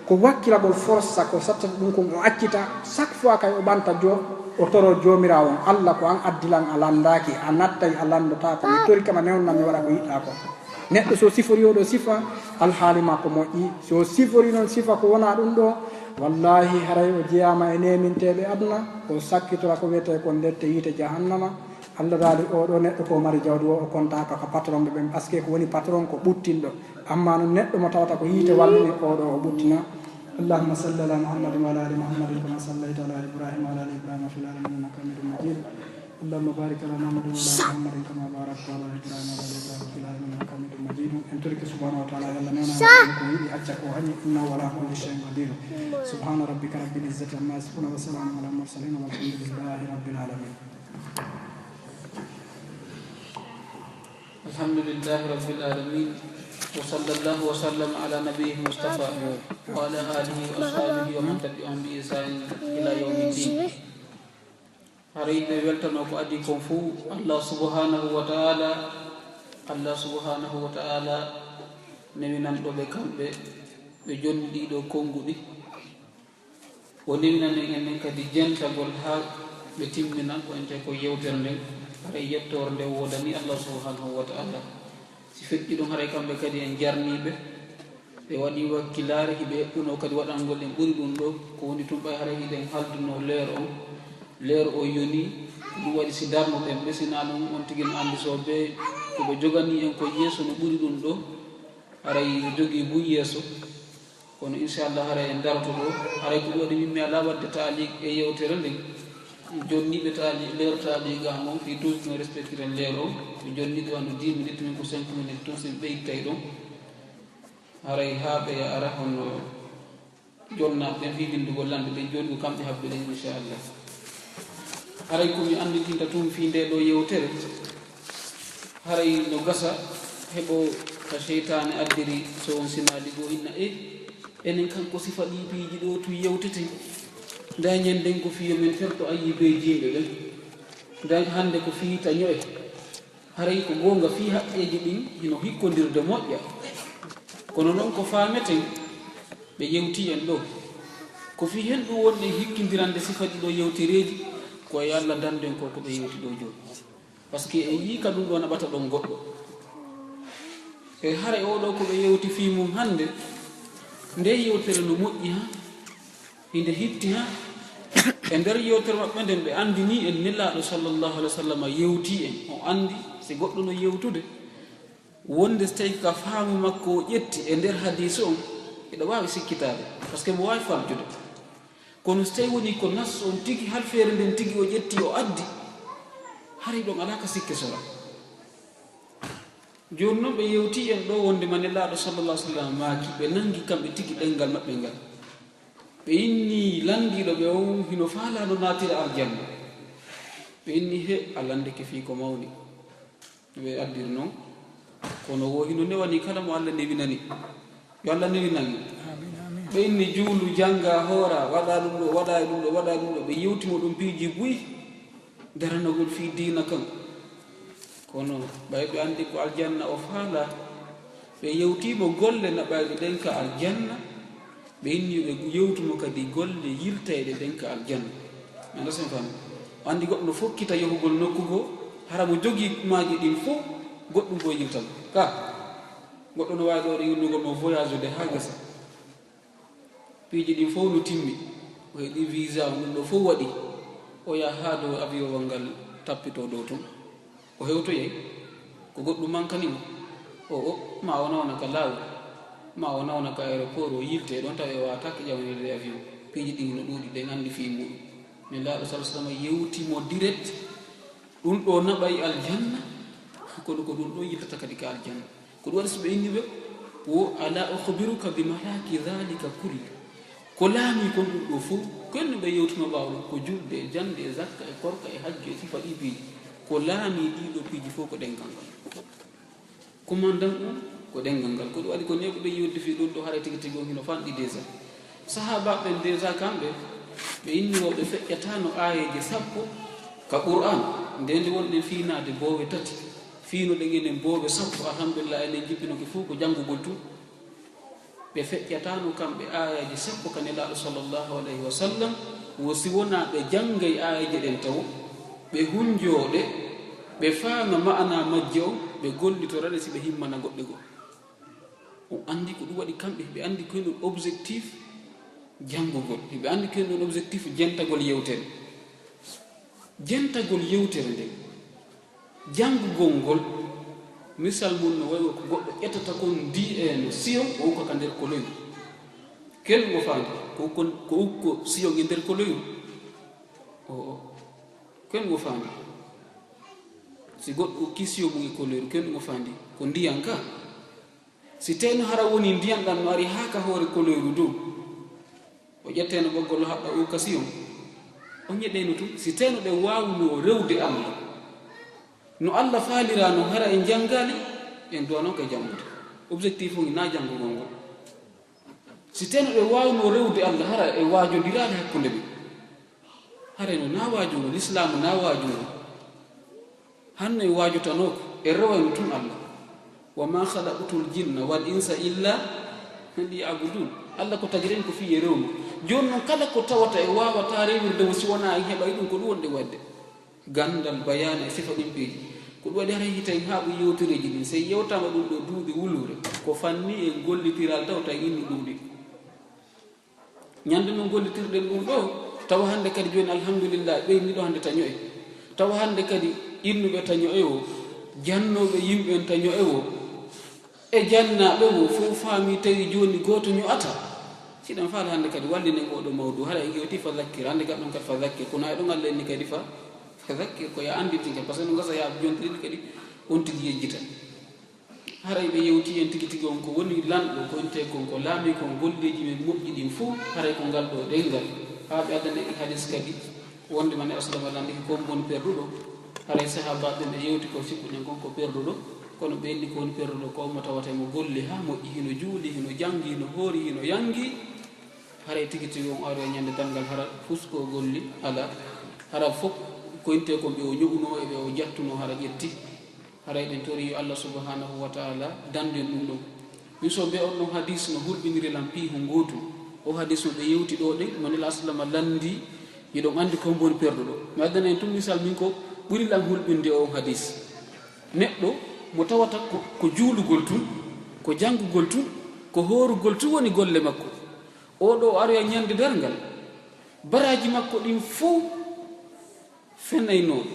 Ko wakkilagol forsa ko sattata ɗum kon o accita. Chaque fois kay o ɓanta jo-, o toro Joomiraawo on, Allah, ko an addi lan, a lanndaaki, a nattay, a lanndotaako. Mi torike ma, newnan mi waɗa ko yiɗɗaa kon. Neɗɗo so siforii oo ɗoo sifa, alhaali makko moƴƴii. So siforii non sifa ko wonaa ɗum ɗoo, wallahi haray o jeyaama e neeminteeɓe aduna, o sakkitora ko wiyetee kon lette yiite jahannama. Allah daali, oo ɗoo neɗɗo ko mari jawdi, wo o kontaaka ka patron ɓe ɓen, parce que ko woni patron ko ɓuttinɗo. Ammaa non neɗɗo mo tawata ko yiite wallini, oo ɗoo o ɓuttina. اللهم صل على محمد وعلى آل محمد كما صليت على إبراهيم وعلى آل إبراهيم في العالمين إنك حميد مجيد. اللهم بارك على محمد وعلى آل محمد كما باركت على إبراهيم وعلى آل إبراهيم في العالمين إنك حميد مجيد. En torike subhanahu wa ta'ala, yo Allah newnan en ko yiɗi, acca ko hañi, إنه على كل شيء قدير. سبحان ربك رب العزة عما يصفون وسلام على المرسلين والحمد لله رب العالمين. الحمد لله رب العالمين. وصلى الله وسلم على نبيه المصطفى وعلى آله وأصحابه ومن تبعهم بإحسان إلى يوم الدين. Haray ɓe weltano ko adii kon fuu, Allah subhanahu wa ta'ala, Allah subhanahu wa ta'ala newinanɗo ɓe kamɓe, ɓe jonni ɗiɗo konnguɗi. O newinanen en nen kadi jentagol haa ɓe timmina ko ente ko yewtere nden, haray yettoore nden woodani Allah subhanahu wa ta'ala. Si feƴƴi ɗum, haray kamɓe kadi en jarniiɓe, ɓe waɗi wakkilaare, hiɓe eɓɓuno kadi waɗangol en ɓuri ɗum ɗo, ko woni tun ɓay haray hiɗen halduno leer on, leer o yoni, ko ɗum waɗi si darnuɗen ɓe, si naa ɗum on tigi no anndi so be ko ɓe joganii en ko yeeso no ɓuri ɗum ɗo, haray o jogii buy yeeso. Kono inchallah haray en daroto ɗo, haray ko ɗum waɗi min mi alaa waɗde taaliq e yewtere nden. Jonniiɓe taali-, leer taaliqa ngon fii toujours no respectiren leer o. Mi jonni ɗo ano dix minutes, min ko cinq minutes tun, si mi ɓeydittay ɗon. Haray haa ɓe ara hono jonnaaɓe ɓen fii bindugol lande ɗen, joni ko kamɓe habbe ɗen inchallah. Haray ko mi anndintinta tun fii nde ɗo yewtere, haray no gasa heɓo ka seytaane addiri, so on sinaali goo hinna, e enen kan ko sifa ɗii piiji ɗo tun yewteten. Nda ñanden ko fii yo men ferto ayibeeji yimɓe ɓen. Nda hannde ko fii taño'e. Haray ko goonga fii haqqeeji ɗin hino hikkondirde moƴƴa. Kono non ko faameten, ɓe yewtii en ɗo. Ko fii hen ɗum wonɗen hikkindirande sifa ɗii ɗo yewtereeji, ko e Alla dannden ko ko ɓe yewti ɗo jooni. Parce que en yii ka ɗum ɗo naɓata ɗon goɗɗo. E haray oo ɗoo ko ɓe yewti fii mum hannde, nde yewtere no moƴƴi haa, hinde hitti haa. E nder yewtere maɓɓe nden ɓe anndinii en Nelaaɗo sallallahu alaihi wa sallam yewtii en. O anndi si goɗɗo no yewtude, wonde so tawi ka faamu makko o ƴetti e nder hadiis on, eɗo waawi sikkitaade, parce que mo waawi farjude. Kono so tawi woni ko nas on tigi, halfeere nden tigi o ƴetti o addi, haray ɗon alaa ka sikke sora. Jooni non ɓe yewtii en ɗo wonde ma Nelaaɗo sallallahu alaihi wa sallam maaki, ɓe nangi kamɓe tigi ɗenngal maɓɓe ngal. Ɓe inni lanndiiɗo ɓe on hino faalaa no naatira aljanna. Ɓe inni, he, a lanndike fii ko mawni. No ɓe addiri non. Kono wo hino newani kala mo Alla newinani. Yo Alla newinan en. Amiin, amiin. Ɓe inni juulu, jannga, hoora, waɗa ɗum ɗo, waɗa e ɗum ɗo, waɗa e ɗum ɗo. Ɓe yewti mo ɗum piiji buy. Daranagol fii diina kan. Kono ɓay ɓe anndi ko aljanna o faalaa, ɓe yewtii mo golle naɓayɗe ɗen ka aljanna, ɓe inni ɓe yewtu mo kadi golle yiltayɗe ɗen ka aljanna. Anda sen fami? O anndi goɗɗo no fokkita yohugol nokku goo, hara mo jogii maaji ɗin fow, goɗɗum goo yiltan. Ka, goɗɗo no waawi ɗo yilnugol mo voyage de haa gesa. Piiji ɗin fow no timmi. O heɓi visa, ɗum ɗo fow waɗi. O yaha haa dow avion ngal tappitoo dow ton. O hewtoyay. Ko goɗɗum mankani mo. O, o, ma o nawna ka laawol. Ma o nawna ka aéroport, o yiltee ɗon, tawa o waawataake ƴawnirde avion. Piiji ɗin no ɗuuɗi, ɗen anndi fii muɗum. Nelaaɗo sallallahu alaihi wa sallam yewti mo direct. Ɗum ɗo naɓay aljanna, kono ko ɗum ɗo yiltata kadi ka aljanna. Ko ɗum waɗi so ɓe inni ɓe, wo, "Ala ukhbiruka bi malaki dhalika kulli?" Ko laamii kon ɗum ɗo fow, ko en no ɓe yewtuno ɓaawo ɗum, ko julde, e jannde, e zakka, e korka, e hajju, e sifa ɗi piiji. Ko laamii ɗii ɗo piiji fow ko ɗemngal ngal. Commandant on ko ɗemngal ngal. Ko ɗum waɗi ko neeɓuɗo yewtude fii ɗum ɗo, haray tigi tigi on hino fanɗi déjà. Sahaabaaɓe ɓen déjà kamɓe, ɓe inni wo ɓe feƴƴataano aayeeje sappo ka Qur'aan. Nde nde wonɗen fiinaade boowe tati, fiinoɗen enen boowe sappo, alhamdulillah, enen jippinoke fow ko janngugol tun. Ɓe feƴƴataano kamɓe aayeeje sappo ka Nelaaɗo sallallahu alayhi wa sallam, wo si wonaa ɓe janngay aayeeje ɗen tawo, ɓe hunjoo ɗe, ɓe faama ma'anaa majje on, ɓe gollitora ɗe si ɓe himmana goɗɗe goo. O anndi ko ɗum waɗi kamɓe, hiɓe anndi ko ɗum objectif janngugol. Hiɓe anndi ko ɗum objectif jentagol yewtere. Jentagol yewtere nden, janngugol ngol, misal mun no wayi ko goɗɗo ƴettata kon D N siyon, o ukka ka nder koloyru. Ken mo faandi, ko, ko, ko ukko siyon e nder koloyru? O, o. Ken mo faandi. Si goɗɗo ukki siyon mum e koloyru, ken mo faandi. Ko ndiyan ka. Si teno hara woni ndiyan ɗan no ari haa ka hoore koloyru dow, o ƴetteno ɓoggol o haɓɓa o ukka siyon. O ñeɗeyno tun. Si teno ɗen waawuno rewde Allah no Allah faalirano, hara en janngaali, en duwano ka janngude. Objectif on na janngugol ngol. Si teno ɓe waawno rewde Allah, hara e waajondiraade hakkunde ɓe. Hara no na waajungo, Lislaamu na waajungo. Hanno e waajotanoo ko e rewayno tun Allah. "Wa ma khalaqtul jinna wal insa illa liya'budun." Allah ko tagiren ko fii e rewmo. Jooni non, kala ko tawata e waawata rewirde mo si wonaa en heɓay ɗum, ko ɗum wonde waɗde. Ganndal, bayaana e sifa ɗin peeji. Ko ɗum waɗi haray hitayen haa ɗum yewtereeji ɗin. Sey yewtaama ɗum ɗo duuɓi wuluure, ko fanni en gollitiral taw tawi innu ɗum ɗi. Ñande no gollitirɗen ɗum ɗo, tawa hannde kadi jooni alhamdulillah, ɓeyni ɗo hannde tañoye. Tawa hannde kadi innuɓe tañoye o, jannooɓe yimɓe en tañoye o, e jannaaɓe o, fof faami tawi jooni gooto ño'ata. Siɗen faala hannde kadi wallinen oo ɗo mawdu, hara en yewti fa zakkir, hannde kadi ɗon kadi fa zakkir, kono ay ɗon Allah inni kadi fa, fa zakkir, ko ya anndintin kadi, par ce que no gasa ya jontirin kadi on tigi yejjita. Haray ɓe yewti en tigi tigi on ko woni lanɗo, ko inte kon ko laami kon golleeji men moƴƴi ɗin fuu, haray ko ngal ɗo ɗenngal. Haa ɓe addana en hadis kadi, wonde man e Rasulullah landike ko on woni perduɗo. Haray sahaabaaɓe ɓe yewti ko sikkuɗen kon ko perduɗo, kono ɓe inni ko woni perduɗo ko on mo tawata mo golli haa moƴƴi, hino juuli, hino janngi, hino hoori, hino yangi. Haray tigi tigi on aroya ñande darngal hara fusko golli ala. Hara fof ko inte kon ɓe o ño'unoo e ɓe o jattunoo hara ƴetti. Haray ɗen tori yo Allah subhanahu wa ta'ala dandu en ɗum ɗon. Min so be on ɗon hadis no hulɓiniri lan piihu ngootu. O hadis no ɓe yewti ɗo ɗen, mo Nela Aslama landi, hiɗon andi ko mboni perduɗo. Mi addana en tun misal min ko ɓuri lan hulɓinde o hadis. Neɗɗo mo tawata ko, ko juulugol tun, ko janngugol tun, ko hoorugol tun woni golle makko. O ɗo o aroya ñande darngal. Baraaji makko ɗin fow fenaynooɗo,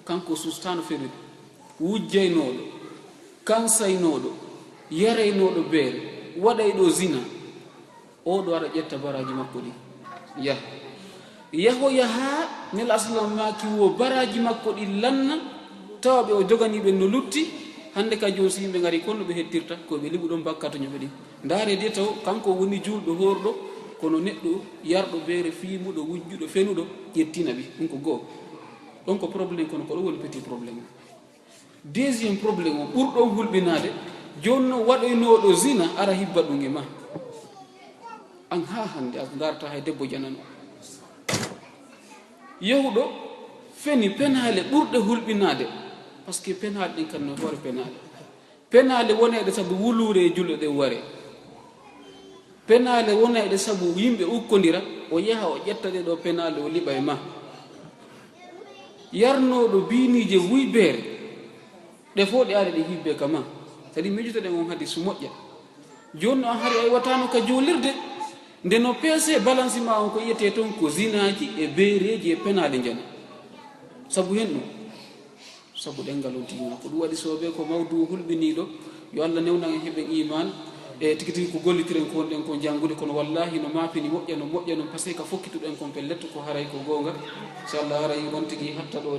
kanko sustaano fenude, wujjaynooɗo, kansaynooɗo, yaraynooɗo beere, waɗayɗo zina, o ɗo ara ƴetta baraaji makko ɗin, yaha. Yahoya haa Nela Asalam maaki wo baraaji makko ɗin lanna, tawa ɓe o joganii ɓen no lutti, hannde ka jooni si yimɓe ngari kon no ɓe hettirta, ko ɓe liɓu ɗon bakkato ñoɓe ɗin. Ndaare de taw, kanko woni juulɗo hoorɗo, kono neɗɗo yarɗo beere, fiimuɗo, wujjuɗo, fenuɗo, ƴettina ɓe. Ɗum ko go'o. Ɗon ko problème, kono ko ɗum woni petit problème. Deuxième problème o, ɓurɗo on hulɓinaade, jooni no waɗoynooɗo zina, ara hibba ɗum e ma. An haa hannde, a ndaarata hay debbo janano. Yahuɗo feni penaale ɓurɗe hulɓinaade, parce que penaale ɗen kan no hoore penaale. Penaale wonayɗe sabu wuluure e julɗo ɗen ware. Penaale wonayɗe sabu yimɓe ukkondira, o yaha o ƴetta ɗe ɗo penaale o liɓa e ma. Yarnooɗo biiniije wuybeere, ɗe fof ɗe ari ɗe hibbe ka ma. Kadi miijotoɗen on hadisu moƴƴa. Jooni no a hari a iwataano ka juulirde, nde no peese balansi ma on ko ƴettee toon ko zinaaji e beereeji e penaale njani. Sabu hen ɗum. Sabu ɗemngal on tiima. Ko ɗum waɗi soobee ko mawduu hulɓiniiɗo, yo Allah newnan en heɓen iimaan, e tigi tigi ko gollitiren ko wonɗen ko janngude, kono wallaahi no maapini moƴƴa, no moƴƴa non, parce que ka fokkituɗen kon pellet ko haray ko goonga. Inchallah, haray on tigi hatta ɗo.